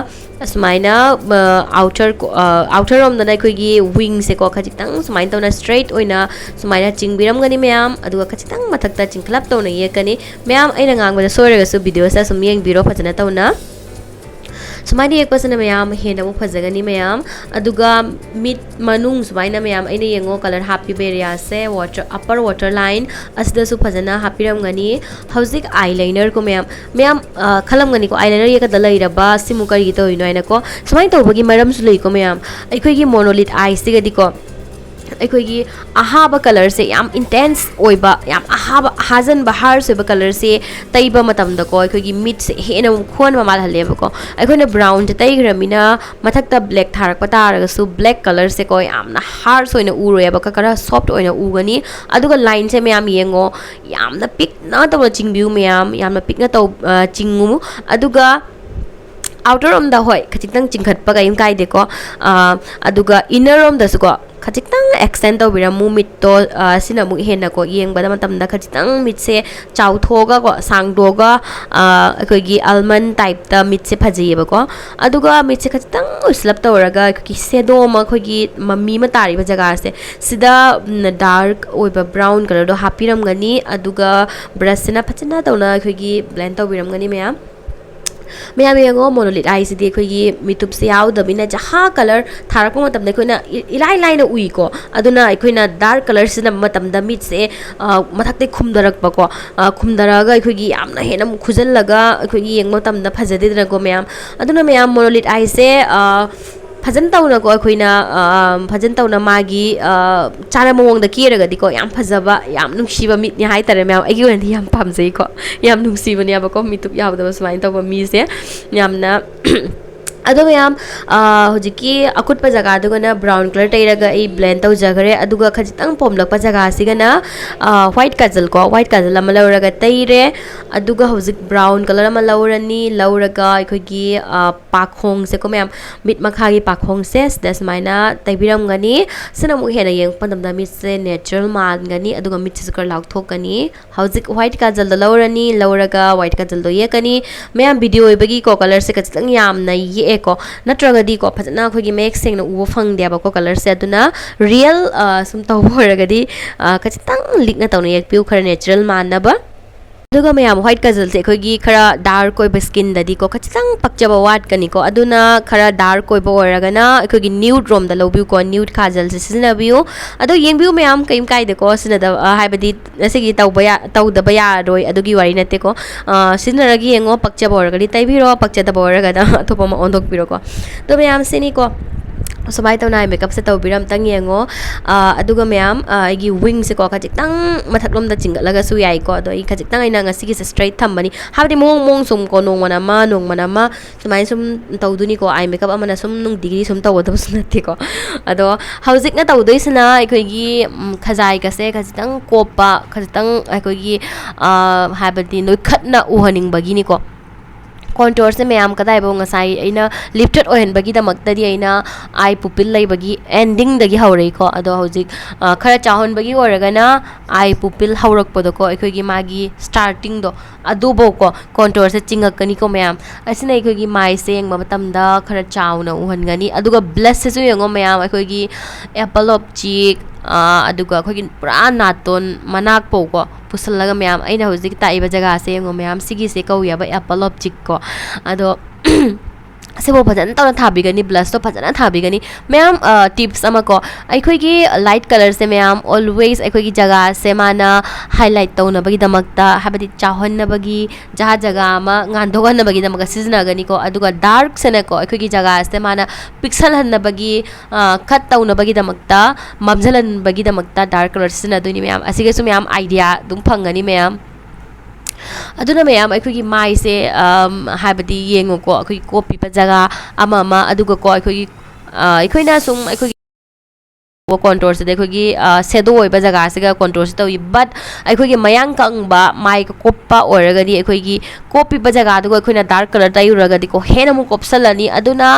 ꯑꯁꯨꯃꯥꯏꯅ, ꯑ, ꯑꯥꯎꯇꯔ ꯀꯣ-, ꯑ, ꯑꯥꯎꯇꯔ ꯔꯣꯝꯗꯅ ꯑꯩꯈꯣꯏꯒꯤ ꯋꯤꯡꯁꯦꯀꯣ ꯈꯖꯤꯛꯇꯪ ꯁꯨꯃꯥꯏꯅ ꯇꯧꯅ ꯁ꯭ꯇ꯭ꯔꯦꯠ ꯑꯣꯏꯅ ꯁꯨꯃꯥꯏꯅ ꯆꯤꯡꯕꯤꯔꯝꯒꯅꯤ ꯃꯌꯥꯝ꯫ ꯑꯗꯨꯒ ꯈꯖꯤꯛꯇꯪ ꯃꯊꯛꯇ ꯆꯤꯡꯈꯠꯂꯞ ꯇꯧꯅ ꯌꯦꯛꯀꯅꯤ꯫ ꯃꯌꯥꯝ ꯑꯩꯅ ꯉꯥꯡꯕꯗ ꯁꯣꯏꯔꯒꯁꯨ ꯚꯤꯗꯤꯑꯣꯁꯦ ꯑꯁꯨꯝ ꯌꯦꯡꯕꯤꯔꯣ ꯐꯖꯅ ꯇꯧꯅ꯫ ꯁꯨꯃꯥꯏꯅ ꯌꯦꯛꯄꯁꯤꯅ ꯃꯌꯥꯝ ꯍꯦꯟꯅ ꯑꯃꯨꯛ ꯐꯖꯒꯅꯤ ꯃꯌꯥꯝ꯫ ꯑꯗꯨꯒ ꯃꯤꯠ ꯃꯅꯨꯡ ꯁꯨꯃꯥꯏꯅ ꯃꯌꯥꯝ ꯑꯩꯅ ꯌꯦꯡꯉꯣ ꯀꯂꯔ ꯍꯥꯞꯄꯤꯕ ꯑꯦꯔꯤꯌꯥꯁꯦ, ꯋꯥꯇꯔ, ꯑꯞꯄꯔ ꯋꯥꯇꯔ ꯂꯥꯏꯟ ꯑꯁꯤꯗꯁꯨ ꯐꯖꯅ ꯍꯥꯞꯄꯤꯔꯝꯒꯅꯤ꯫ ꯍꯧꯖꯤꯛ ꯑꯥꯏ ꯂꯥꯏꯅꯔꯀꯣ ꯃꯌꯥꯝ, ꯃꯌꯥꯝ, ꯑ, ꯈꯜꯂꯝꯒꯅꯤꯀꯣ, "ꯑꯥꯏ ꯂꯥꯏꯅꯔ ꯌꯦꯛꯀꯗ ꯂꯩꯔꯕ ꯁꯤꯃꯨꯛ ꯀꯔꯤꯒꯤ ꯇꯧꯔꯤꯅꯣ?" ꯍꯥꯏꯅꯀꯣ꯫ ꯁꯨꯃꯥꯏꯅ ꯇꯧꯕꯒꯤ ꯃꯔꯝꯁꯨ ꯂꯩꯀꯣ ꯃꯌꯥꯝ꯫ ꯑꯩꯈꯣꯏꯒꯤ ꯃꯣꯅꯣꯂꯤꯠ ꯑꯥꯏꯁꯤꯒꯗꯤꯀꯣ ꯑꯩꯈꯣꯏꯒꯤ ꯑꯍꯥꯕ ꯀꯂꯔꯁꯦ, ꯌꯥꯝ ꯏꯟꯇꯦꯟꯁ ꯑꯣꯏꯕ, ꯌꯥꯝ ꯑꯍꯥꯕ, ꯑꯍꯥꯖꯟꯕ, ꯍꯥꯔꯁ ꯑꯣꯏꯕ ꯀꯂꯔꯁꯦ ꯇꯩꯕ ꯃꯇꯝꯗꯀꯣ ꯑꯩꯈꯣꯏꯒꯤ ꯃꯤꯠꯁꯦ ꯍꯦꯟꯅ ꯑꯃꯨꯛ ꯈꯨꯍꯟꯕ ꯃꯥꯜꯍꯜꯂꯦꯕꯀꯣ꯫ ꯑꯩꯈꯣꯏꯅ ꯕ꯭ꯔꯥꯎꯟꯁꯦ ꯇꯩꯈ꯭ꯔꯃꯤꯅ ꯃꯊꯛꯇ ꯕ꯭ꯂꯦꯛ ꯊꯥꯔꯛꯄ ꯇꯥꯔꯒꯁꯨ ꯕ꯭ꯂꯦꯛ ꯀꯂꯔꯁꯦꯀꯣ ꯌꯥꯝꯅ ꯍꯥꯔꯁ ꯑꯣꯏꯅ ꯎꯔꯣꯏꯕ, ꯈ-, ꯈꯔ ꯁꯣꯐ꯭ꯠ ꯑꯣꯏꯅ ꯎꯒꯅꯤ꯫ ꯑꯗꯨꯒ ꯂꯥꯏꯟꯁꯦ ꯃꯌꯥꯝ ꯌꯦꯡꯉꯣ, ꯌꯥꯝꯅ ꯄꯤꯛꯅ ꯇꯧꯅ ꯆꯤꯡꯕꯤꯌꯨ ꯃꯌꯥꯝ, ꯌꯥꯝꯅ ꯄꯤꯛꯅ ꯇꯧ-, ꯑ, ꯆꯤꯡꯉꯨ꯫ ꯑꯗꯨꯒ ꯑꯥꯎꯇꯔ ꯔꯣꯝꯗ, ꯍꯣꯏ, ꯈꯖꯤꯛꯇꯪ ꯆꯤꯡꯈꯠꯄ ꯀꯔꯤꯝ ꯀꯥꯏꯗꯦꯀꯣ꯫ ꯑ, ꯑꯗꯨꯒ ꯏꯟꯅꯔ ꯔꯣꯝꯗꯁꯨꯀꯣ ꯈꯖꯤꯛꯇꯪ ꯑꯦꯛꯁꯇꯦꯟ ꯇꯧꯕꯤꯔꯝꯃꯨ ꯃꯤꯠꯇꯣ꯫ ꯑ, ꯁꯤꯅ ꯑꯃꯨꯛ ꯍꯦꯟꯅꯀꯣ ꯌꯦꯡꯕꯗ ꯃꯇꯝꯗ ꯈꯖꯤꯛꯇꯪ ꯃꯤꯠꯁꯦ ꯆꯥꯎꯊꯣꯛꯑꯒꯀꯣ, ꯁꯥꯡꯗꯣꯛꯑꯒ, ꯑ, ꯑꯩꯈꯣꯏꯒꯤ ꯑꯜꯃꯟ ꯇꯥꯏꯞꯇ ꯃꯤꯠꯁꯦ ꯐꯖꯩꯌꯦꯕꯀꯣ꯫ ꯑꯗꯨꯒ ꯃꯤꯠꯁꯦ ꯈꯖꯤꯛꯇꯪ ꯎꯏꯁꯤꯜꯂꯞ ꯇꯧꯔꯒ ꯑꯩꯈꯣꯏꯒꯤ ꯁꯦꯗꯣ ꯑꯃ, ꯑꯩꯈꯣꯏꯒꯤ ꯃꯃꯤ ꯑꯃ ꯇꯥꯔꯤꯕ ꯖꯒꯥꯁꯦ, ꯁꯤꯗ, ꯎꯝ, ꯗꯥꯔꯛ ꯑꯣꯏꯕ ꯕ꯭ꯔꯥꯎꯟ ꯀꯂꯔꯗꯣ ꯍꯥꯞꯄꯤꯔꯝꯒꯅꯤ꯫ ꯑꯗꯨꯒ ꯕ꯭ꯔꯁꯁꯤꯅ ꯐꯖꯅ ꯇꯧꯅ ꯑꯩꯈꯣꯏꯒꯤ ꯕ꯭ꯂꯦꯟ ꯇꯧꯕꯤꯔꯝꯒꯅꯤ ꯃꯌꯥꯝ꯫ ꯃꯌꯥꯝ ꯌꯦꯡꯉꯣ, ꯃꯣꯅꯣꯂꯤꯠ ꯑꯥꯏꯁꯤꯗꯤ ꯑꯩꯈꯣꯏꯒꯤ ꯃꯤꯇꯨꯞꯁꯦ ꯌꯥꯎꯗꯕꯅꯤꯅ ꯖꯍꯥ ꯀꯂꯔ ꯊꯥꯔꯛꯄ ꯃꯇꯝꯗ ꯑꯩꯈꯣꯏꯅ ꯏ-, ꯏꯂꯥꯏ ꯂꯥꯏꯅ ꯎꯏꯀꯣ꯫ ꯑꯗꯨꯅ ꯑꯩꯈꯣꯏꯅ ꯗꯥꯔꯛ ꯀꯂꯔ ꯁꯤꯖꯤꯟꯅꯕ ꯃꯇꯝꯗ ꯃꯤꯠꯁꯦ, ꯑ, ꯃꯊꯛꯇꯩ ꯈꯨꯝꯊꯔꯛꯄꯀꯣ, ꯑ, ꯈꯨꯝꯊꯔꯛꯑꯒ ꯑꯩꯈꯣꯏꯒꯤ ꯌꯥꯝꯅ ꯍꯦꯟꯅ ꯑꯃꯨꯛ ꯈꯨꯖꯜꯂꯒ ꯑꯩꯈꯣꯏꯒꯤ ꯌꯦꯡꯕ ꯃꯇꯝꯗ ꯐꯖꯗꯦꯗꯅꯀꯣ ꯃꯌꯥꯝ꯫ ꯑꯗꯨꯅ ꯃꯌꯥꯝ ꯃꯣꯅꯣꯂꯤꯠ ꯑꯥꯏꯁꯦ, ꯑ, ꯐꯖꯅ ꯇꯧꯅꯀꯣ ꯑꯩꯈꯣꯏꯅ, ꯑ, ꯐꯖꯅ ꯇꯧꯅ ꯃꯥꯒꯤ, ꯑ, ꯆꯥꯅꯕ ꯃꯑꯣꯡꯗ ꯀꯦꯔꯒꯗꯤꯀꯣ ꯌꯥꯝ ꯐꯖꯕ, ꯌꯥꯝ ꯅꯨꯡꯁꯤꯕ ꯃꯤꯠꯅꯤ ꯍꯥꯏꯇꯥꯔꯦ ꯃꯌꯥꯝ꯫ ꯑꯩꯒꯤ ꯑꯣꯏꯅꯗꯤ ꯌꯥꯝ ꯄꯥꯝꯖꯩꯀꯣ, ꯌꯥꯝ ꯅꯨꯡꯁꯤꯕꯅꯦꯕꯀꯣ ꯃꯤꯇꯨꯞ ꯌꯥꯎꯗꯕ ꯁꯨꯃꯥꯏꯅ ꯇꯧꯕ ꯃꯤꯁꯦ꯫ ꯌꯥꯝꯅ ꯑꯗꯣ ꯃꯌꯥꯝ, ꯑꯥ, ꯍꯧꯖꯤꯛꯀꯤ ꯑꯀꯨꯠꯄ ꯖꯒꯥꯗꯨꯒꯅ brown colour ꯇꯩꯔꯒ ꯑꯩ blend ꯇꯧꯖꯈ꯭ꯔꯦ꯫ ꯑꯗꯨꯒ ꯈꯖꯤꯛꯇꯪ ꯄꯣꯝꯂꯛꯄ ꯖꯒꯥꯁꯤꯒꯅ, ꯑꯥ, white ꯀꯥꯖꯜ ꯀꯣ, white ꯀꯥꯖꯜ ꯑꯃ ꯂꯧꯔꯒ ꯇꯩꯔꯦ꯫ ꯑꯗꯨꯒ ꯍꯧꯖꯤꯛ brown colour ꯑꯃ ꯂꯧꯔꯅꯤ꯫ ꯂꯧꯔꯒ ꯑꯩꯈꯣꯏꯒꯤ, ꯑꯥ, ꯄꯥꯈꯣꯡꯁꯦꯀꯣ ꯃꯌꯥꯝ, ꯃꯤꯠ ꯃꯈꯥꯒꯤ ꯄꯥꯈꯣꯡꯁꯦ ꯁꯤꯗ ꯁꯨꯃꯥꯏꯅ ꯇꯩꯕꯤꯔꯝꯒꯅꯤ꯫ ꯁꯤꯅ ꯑꯃꯨꯛ ꯍꯦꯟꯅ ꯌꯦꯡꯉꯛꯄ ꯃꯇꯝꯗ ꯃꯤꯠꯁꯦ natural ꯃꯥꯟꯒꯅꯤ, ꯑꯗꯨꯒ ꯃꯤꯠꯁꯤꯁꯨ ꯈꯔ ꯂꯥꯎꯊꯣꯛꯀꯅꯤ꯫ ꯍꯧꯖꯤꯛ white ꯀꯥꯖꯜꯗꯣ ꯂꯧꯔꯅꯤ꯫ ꯂꯧꯔꯒ white ꯀꯥꯖꯜꯗꯣ ꯌꯦꯛꯀꯅꯤ꯫ ꯃꯌꯥꯝ, video ꯑꯣꯏꯕꯒꯤꯀꯣ colourꯁꯦ ꯈꯖꯤꯛꯇꯪ ꯌꯥꯝꯅ ꯌꯦꯛꯑꯦꯀꯣ, ꯅꯠꯇ꯭ꯔꯒꯗꯤꯀꯣ ꯐꯖꯅ ꯑꯩꯈꯣꯏꯒꯤ ꯃꯌꯦꯛ ꯁꯦꯡꯅ ꯎꯕ ꯐꯪꯗꯦꯕꯀꯣ colourꯁꯦ꯫ ꯑꯗꯨꯅ real, ꯑ, ꯁꯨꯝ ꯇꯧꯕ ꯑꯣꯏꯔꯒꯗꯤ, ꯑ, ꯈꯖꯤꯛꯇꯪ ꯂꯤꯛꯅ ꯇꯧꯅ ꯌꯦꯛꯄꯤꯌꯨ, ꯈꯔ natural ꯃꯥꯟꯅꯕ꯫ ꯑꯗꯨꯒ ꯃꯌꯥꯝ, white ꯀꯥꯖꯜꯁꯦ ꯑꯩꯈꯣꯏꯒꯤ ꯈꯔ dark ꯑꯣꯏꯕ skinꯗꯗꯤꯀꯣ ꯈꯖꯤꯛꯇꯪ ꯄꯛꯆꯕ ꯋꯥꯠꯀꯅꯤꯀꯣ꯫ ꯑꯗꯨꯅ ꯈꯔ dark ꯑꯣꯏꯕ ꯑꯣꯏꯔꯒꯅ ꯑꯩꯈꯣꯏꯒꯤ nude ꯔꯣꯝꯗ ꯂꯧꯕꯤꯌꯨꯀꯣ, nude ꯀꯥꯖꯜꯁꯦ ꯁꯤꯖꯤꯟꯅꯕꯤꯌꯨ꯫ ꯑꯗꯣ ꯌꯦꯡꯕꯤꯌꯨ ꯃꯌꯥꯝ, ꯀꯩꯝ ꯀꯥꯏꯗꯦꯀꯣ ꯁꯤꯖꯤꯟꯅꯗꯕ, ꯑ, ꯍꯥꯏꯕꯗꯤ ꯉꯁꯤꯒꯤ ꯇꯧꯕ ꯌꯥ-, ꯇꯧꯗꯕ ꯌꯥꯔꯣꯏ ꯑꯗꯨꯒꯤ ꯋꯥꯔꯤ ꯅꯠꯇꯦꯀꯣ꯫ ꯑ, ꯁꯤꯖꯤꯟꯅꯔꯒ ꯌꯦꯡꯉꯣ, ꯄꯛꯆꯕ ꯑꯣꯏꯔꯒꯗꯤ ꯇꯩꯕꯤꯔꯣ, ꯄꯛꯆꯗꯕ ꯑꯣꯏꯔꯒꯅ ꯑꯇꯣꯞꯄ ꯑꯃ ꯑꯣꯟꯊꯣꯛꯄꯤꯔꯣꯀꯣ꯫ ꯑꯗꯣ ꯃꯌꯥꯝ, ꯁꯤꯅꯤꯀꯣ꯫ ꯁꯨꯃꯥꯏꯅ ꯇꯧꯅ eye makeupꯁꯦ ꯇꯧꯕꯤꯔꯣ, ꯑꯝꯇꯪ ꯌꯦꯡꯉꯣ꯫ ꯑ, ꯑꯗꯨꯒ ꯃꯌꯥꯝ, ꯑ, ꯑꯩꯒꯤ wingꯁꯦꯀꯣ ꯈꯖꯤꯛꯇꯪ ꯃꯊꯛꯂꯣꯝꯗ ꯆꯤꯡꯒꯠꯂꯒꯁꯨ ꯌꯥꯏꯀꯣ꯫ ꯑꯗꯣ ꯑꯩ ꯈꯖꯤꯛꯇꯪ ꯑꯩꯅ ꯉꯁꯤꯒꯤꯁꯦ straight ꯊꯝꯕꯅꯤ, ꯍꯥꯏꯕꯗꯤ ꯃꯑꯣꯡ ꯃꯑꯣꯡ ꯁꯨꯝ ꯀꯣ, ꯅꯣꯡꯃꯅ ꯑꯃ, ꯅꯣꯡꯃꯅ ꯑꯃ ꯁꯨꯃꯥꯏꯅ ꯁꯨꯝ ꯇꯧꯗꯣꯏꯅꯤꯀꯣ꯫ Eye makeup ꯑꯃꯅ ꯁꯨꯝ ꯅꯨꯡꯇꯤꯒꯤ ꯁꯨꯝ ꯇꯧꯒꯗꯕꯁꯨ ꯅꯠꯇꯦꯀꯣ꯫ ꯑꯗꯣ ꯍꯧꯖꯤꯛꯅ ꯇꯧꯗꯣꯏꯁꯤꯅ ꯑꯩꯈꯣꯏꯒꯤ, ꯎꯝ, ꯈꯖꯥꯏꯒꯁꯦ ꯈꯖꯤꯛꯇꯪ ꯀꯣꯞꯄ, ꯈꯖꯤꯛꯇꯪ ꯑꯩꯈꯣꯏꯒꯤ, ꯑ, ꯍꯥꯏꯕꯗꯤ ꯅꯣꯏꯈꯠꯅ ꯎꯍꯟꯅꯤꯡꯕꯒꯤꯅꯤꯀꯣ꯫ Contourꯁꯦ ꯃꯌꯥꯝ ꯀꯗꯥꯏꯐꯥꯎ ꯉꯁꯥꯏ ꯑꯩꯅ lifted ꯑꯣꯏꯍꯟꯕꯒꯤꯗꯃꯛꯇꯗꯤ ꯑꯩꯅ eye pupil ꯂꯩꯕꯒꯤ endingꯗꯒꯤ ꯍꯧꯔꯛꯏꯀꯣ꯫ ꯑꯗꯣ ꯍꯧꯖꯤꯛ, ꯑ, ꯈꯔ ꯆꯥꯎꯍꯟꯕꯒꯤ ꯑꯣꯏꯔꯒꯅ eye pupil ꯍꯧꯔꯛꯄꯗꯀꯣ, ꯑꯩꯈꯣꯏꯒꯤ ꯃꯥꯒꯤ startingꯗꯣ, ꯑꯗꯨꯐꯥꯎꯀꯣ contourꯁꯦ ꯆꯤꯡꯉꯛꯀꯅꯤꯀꯣ ꯃꯌꯥꯝ꯫ ꯑꯁꯤꯅ ꯑꯩꯈꯣꯏꯒꯤ ꯃꯥꯏꯁꯦ ꯌꯦꯡꯕ ꯃꯇꯝꯗ ꯈꯔ ꯆꯥꯎꯅ ꯎꯍꯟꯒꯅꯤ꯫ ꯑꯗꯨꯒ blushꯁꯤꯁꯨ ꯌꯦꯡꯉꯣ ꯃꯌꯥꯝ, ꯑꯩꯈꯣꯏꯒꯤ apple of cheek, ꯑ, ꯑꯗꯨꯒ ꯑꯩꯈꯣꯏꯒꯤ ꯄꯨꯔꯥ ꯅꯥꯇꯣꯟ ꯃꯅꯥꯛ ꯐꯥꯎꯀꯣ ꯄꯨꯁꯜꯂꯒ ꯃꯌꯥꯝ, ꯑꯩꯅ ꯍꯧꯖꯤꯛ ꯇꯥꯛꯏꯕ ꯖꯒꯥꯁꯦ ꯌꯦꯡꯉꯣ ꯃꯌꯥꯝ, ꯁꯤꯒꯤꯁꯦ ꯀꯧꯏ ꯍꯥꯏꯕ apple of cheekꯀꯣ꯫ ꯑꯗꯣ ꯁꯤꯕꯨ ꯐꯖꯅ ꯇꯧꯅ ꯊꯥꯕꯤꯒꯅꯤ, blushꯇꯣ ꯐꯖꯅ ꯊꯥꯕꯤꯒꯅꯤ꯫ ꯃꯌꯥꯝ, ꯑ, tips ꯑꯃꯀꯣ, ꯑꯩꯈꯣꯏꯒꯤ light colourꯁꯦ ꯃꯌꯥꯝ always ꯑꯩꯈꯣꯏꯒꯤ ꯖꯒꯥꯁꯦ ꯃꯥꯅ highlight ꯇꯧꯅꯕꯒꯤꯗꯃꯛꯇ, ꯍꯥꯏꯕꯗꯤ ꯆꯥꯎꯍꯟꯅꯕꯒꯤ, ꯖꯒꯥ ꯖꯒꯥ ꯑꯃ ꯉꯥꯟꯊꯣꯛꯍꯟꯅꯕꯒꯤꯗꯃꯛꯇ ꯁꯤꯖꯤꯟꯅꯒꯅꯤꯀꯣ꯫ ꯑꯗꯨꯒ darkꯁꯤꯅꯀꯣ ꯑꯩꯈꯣꯏꯒꯤ ꯖꯒꯥꯁꯦ ꯃꯥꯅ ꯄꯤꯛꯁꯜꯍꯟꯅꯕꯒꯤ, ꯑ, cut ꯇꯧꯅꯕꯒꯤꯗꯃꯛꯇ, ꯃꯝꯖꯜꯍꯟꯕꯒꯤꯗꯃꯛꯇ dark colour ꯁꯤꯖꯤꯟꯅꯗꯣꯏꯅꯤ ꯃꯌꯥꯝ꯫ ꯑꯁꯤꯒꯁꯨ ꯃꯌꯥꯝ idea ꯑꯗꯨꯝ ꯐꯪꯒꯅꯤ ꯃꯌꯥꯝ꯫ ꯑꯗꯨꯅ ꯃꯌꯥꯝ, ꯑꯩꯈꯣꯏꯒꯤ ꯃꯥꯏꯁꯦ, ꯑꯝ, ꯍꯥꯏꯕꯗꯤ ꯌꯦꯡꯉꯨꯀꯣ, ꯑꯩꯈꯣꯏꯒꯤ ꯀꯣꯞꯄꯤꯕ ꯖꯒꯥ ꯑꯃ ꯑꯃ, ꯑꯗꯨꯒꯀꯣ, ꯑꯩꯈꯣꯏꯒꯤ, ꯑ, ꯑꯩꯈꯣꯏꯅ ꯁꯨꯝ ꯑꯩꯈꯣꯏꯒꯤ ꯀꯣꯟꯇꯣꯔꯁꯤꯗ ꯑꯩꯈꯣꯏꯒꯤ, ꯑ, ꯁꯦꯗꯣ ꯑꯣꯏꯕ ꯖꯒꯥꯁꯤꯒ ꯀꯣꯟꯇꯣꯔꯁꯤ ꯇꯧꯏ꯫ But ꯑꯩꯈꯣꯏꯒꯤ ꯃꯌꯥꯡ ꯀꯪꯕ ꯃꯥꯏ ꯀꯣꯞꯄ ꯑꯣꯏꯔꯒꯗꯤ, ꯑꯩꯈꯣꯏꯒꯤ ꯀꯣꯞꯄꯤꯕ ꯖꯒꯥꯗꯨꯒ ꯑꯩꯈꯣꯏꯅ ꯗꯥꯔꯛ ꯀꯂꯔ ꯇꯩꯔꯨꯔꯒꯗꯤꯀꯣ, ꯍꯦꯟꯅ ꯑꯃꯨꯛ ꯀꯣꯞꯁꯜꯂꯅꯤ꯫ ꯑꯗꯨꯅ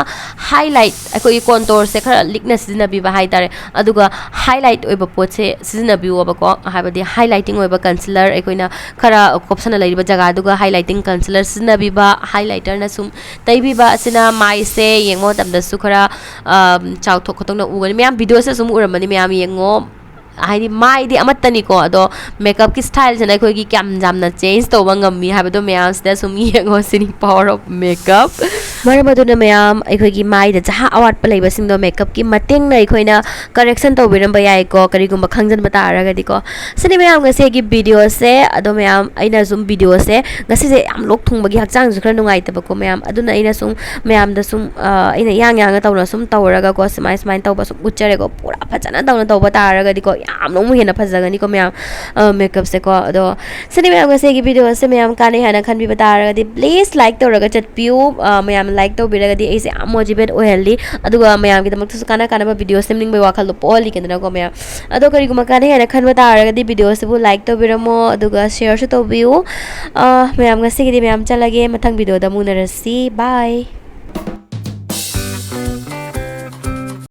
ꯍꯥꯏꯂꯥꯏꯠ, ꯑꯩꯈꯣꯏꯒꯤ ꯀꯣꯟꯇꯣꯔꯁꯦ ꯈꯔ ꯂꯤꯛꯅ ꯁꯤꯖꯤꯟꯅꯕꯤꯕ ꯍꯥꯏꯇꯥꯔꯦ꯫ ꯑꯗꯨꯒ ꯍꯥꯏꯂꯥꯏꯠ ꯑꯣꯏꯕ ꯄꯣꯠꯁꯦ ꯁꯤꯖꯤꯟꯅꯕꯤꯌꯣꯕꯀꯣ, ꯍꯥꯏꯕꯗꯤ ꯍꯥꯏꯂꯥꯏꯇꯤꯡ ꯑꯣꯏꯕ ꯀꯟꯁꯤꯂꯔ, ꯑꯩꯈꯣꯏꯅ ꯈꯔ ꯀꯣꯞꯁꯟꯅ ꯂꯩꯔꯤꯕ ꯖꯒꯥꯗꯨꯒ ꯍꯥꯏꯂꯥꯏꯇꯤꯡ ꯀꯟꯁꯤꯂꯔ ꯁꯤꯖꯤꯟꯅꯕꯤꯕ, ꯍꯥꯏꯂꯥꯏꯇꯔꯅ ꯁꯨꯝ ꯇꯩꯕꯤꯕ ꯑꯁꯤꯅ ꯃꯥꯏꯁꯦ ꯌꯦꯡꯕ ꯃꯇꯝꯗꯁꯨ ꯈꯔ, ꯑꯝ, ꯆꯥꯎꯊꯣꯛ ꯈꯣꯠꯇꯣꯛꯅ ꯎꯒꯅꯤ꯫ ꯃꯌꯥꯝ ꯚꯤꯗꯤꯑꯣꯁꯤꯗ ꯁꯨꯝ ꯎꯔꯝꯃꯅꯤ, ꯃꯌꯥꯝ ꯌꯦꯡꯉꯣ꯫ ꯍꯥꯏꯗꯤ ꯃꯥꯏꯗꯤ ꯑꯃꯠꯇꯅꯤꯀꯣ, ꯑꯗꯣ ꯃꯦꯀꯞꯀꯤ ꯁ꯭ꯇꯥꯏꯜꯁꯤꯅ ꯑꯩꯈꯣꯏꯒꯤ ꯀꯌꯥꯝ ꯌꯥꯝꯅ ꯆꯦꯟꯖ ꯇꯧꯕ ꯉꯝꯃꯤ ꯍꯥꯏꯕꯗꯣ ꯃꯌꯥꯝꯁꯤꯗ ꯁꯨꯝ ꯌꯦꯡꯉꯣ꯫ ꯁꯤꯅꯤ power of makeup꯫ ꯃꯔꯝ ꯑꯗꯨꯅ ꯃꯌꯥꯝ, ꯑꯩꯈꯣꯏꯒꯤ ꯃꯥꯏꯗ ꯖꯍꯥ ꯑꯋꯥꯠꯄ ꯂꯩꯕꯁꯤꯡꯗꯣ ꯃꯦꯀꯞꯀꯤ ꯃꯇꯦꯡꯅ ꯑꯩꯈꯣꯏꯅ ꯀꯔꯦꯛꯁꯟ ꯇꯧꯕꯤꯔꯝꯕ ꯌꯥꯏꯀꯣ, ꯀꯔꯤꯒꯨꯝꯕ ꯈꯪꯖꯟꯕ ꯇꯥꯔꯒꯗꯤꯀꯣ꯫ ꯁꯤꯅꯤ ꯃꯌꯥꯝ ꯉꯁꯤꯒꯤ ꯚꯤꯗꯤꯑꯣꯁꯦ꯫ ꯑꯗꯣ ꯃꯌꯥꯝ, ꯑꯩꯅ ꯁꯨꯝ ꯚꯤꯗꯤꯑꯣꯁꯦ ꯉꯁꯤꯁꯦ ꯌꯥꯝ ꯂꯣꯛ ꯊꯨꯡꯕꯒꯤ ꯍꯛꯆꯥꯡꯁꯨ ꯈꯔ ꯅꯨꯡꯉꯥꯏꯇꯕꯀꯣ ꯃꯌꯥꯝ, ꯑꯗꯨꯅ ꯑꯩꯅ ꯁꯨꯝ ꯃꯌꯥꯝꯗ ꯁꯨꯝ, ꯑ, ꯑꯩꯅ ꯌꯥꯡ ꯌꯥꯡꯅ ꯇꯧꯅ ꯁꯨꯝ ꯇꯧꯔꯒꯀꯣ, ꯁꯨꯃꯥꯏ ꯁꯨꯃꯥꯏꯅ ꯇꯧꯕ ꯁꯨꯝ ꯎꯠꯆꯔꯦꯀꯣ꯫ ꯄꯨꯔꯥ ꯐꯖꯅ ꯇꯧꯅ ꯇꯧꯕ ꯇꯥꯔꯒꯗꯤꯀꯣ, ꯌꯥꯝꯅ ꯑꯃꯨꯛ ꯍꯦꯟꯅ ꯐꯖꯒꯅꯤꯀꯣ ꯃꯌꯥꯝ, ꯑ, ꯃꯦꯀꯞꯁꯦꯀꯣ꯫ ꯑꯗꯣ ꯁꯤꯅꯤ ꯃꯌꯥꯝ, ꯉꯁꯤꯒꯤ ꯚꯤꯗꯤꯑꯣꯁꯦ ꯃꯌꯥꯝ ꯀꯥꯟꯅꯩ ꯍꯥꯏꯅ ꯈꯟꯕꯤꯕ ꯇꯥꯔꯒꯗꯤ, please like ꯇꯧꯔꯒ ꯆꯠꯄꯤꯌꯨ꯫ ꯑ, ꯃꯌꯥꯝꯅ like ꯇꯧꯕꯤꯔꯒꯗꯤ ꯑꯩꯁꯦ ꯌꯥꯝ motivate ꯑꯣꯏꯍꯜꯂꯤ, ꯑꯗꯨꯒ ꯃꯌꯥꯝꯒꯤꯗꯃꯛꯇꯁꯨ ꯀꯥꯟꯅ ꯀꯥꯟꯅꯕ ꯚꯤꯗꯤꯑꯣ ꯁꯦꯝꯅꯤꯡꯕꯒꯤ ꯋꯥꯈꯜꯗꯣ ꯄꯣꯛꯍꯜꯂꯤꯗꯅꯀꯣ ꯃꯌꯥꯝ꯫ ꯑꯗꯣ ꯀꯔꯤꯒꯨꯝꯕ ꯀꯥꯟꯅꯩ ꯍꯥꯏꯅ ꯈꯟꯕ ꯇꯥꯔꯒꯗꯤ, ꯚꯤꯗꯤꯑꯣꯁꯤꯕꯨ like ꯇꯧꯕꯤꯔꯝꯃꯣ, ꯑꯗꯨꯒ shareꯁꯨ ꯇꯧꯕꯤꯌꯨ꯫ ꯑ, ꯃꯌꯥꯝ, ꯉꯁꯤꯒꯤꯗꯤ ꯃꯌꯥꯝ ꯆꯠꯂꯒꯦ, ꯃꯊꯪ ꯚꯤꯗꯤꯑꯣꯗ ꯑꯃꯨꯛ ꯎꯅꯔꯁꯤ꯫ Bye꯫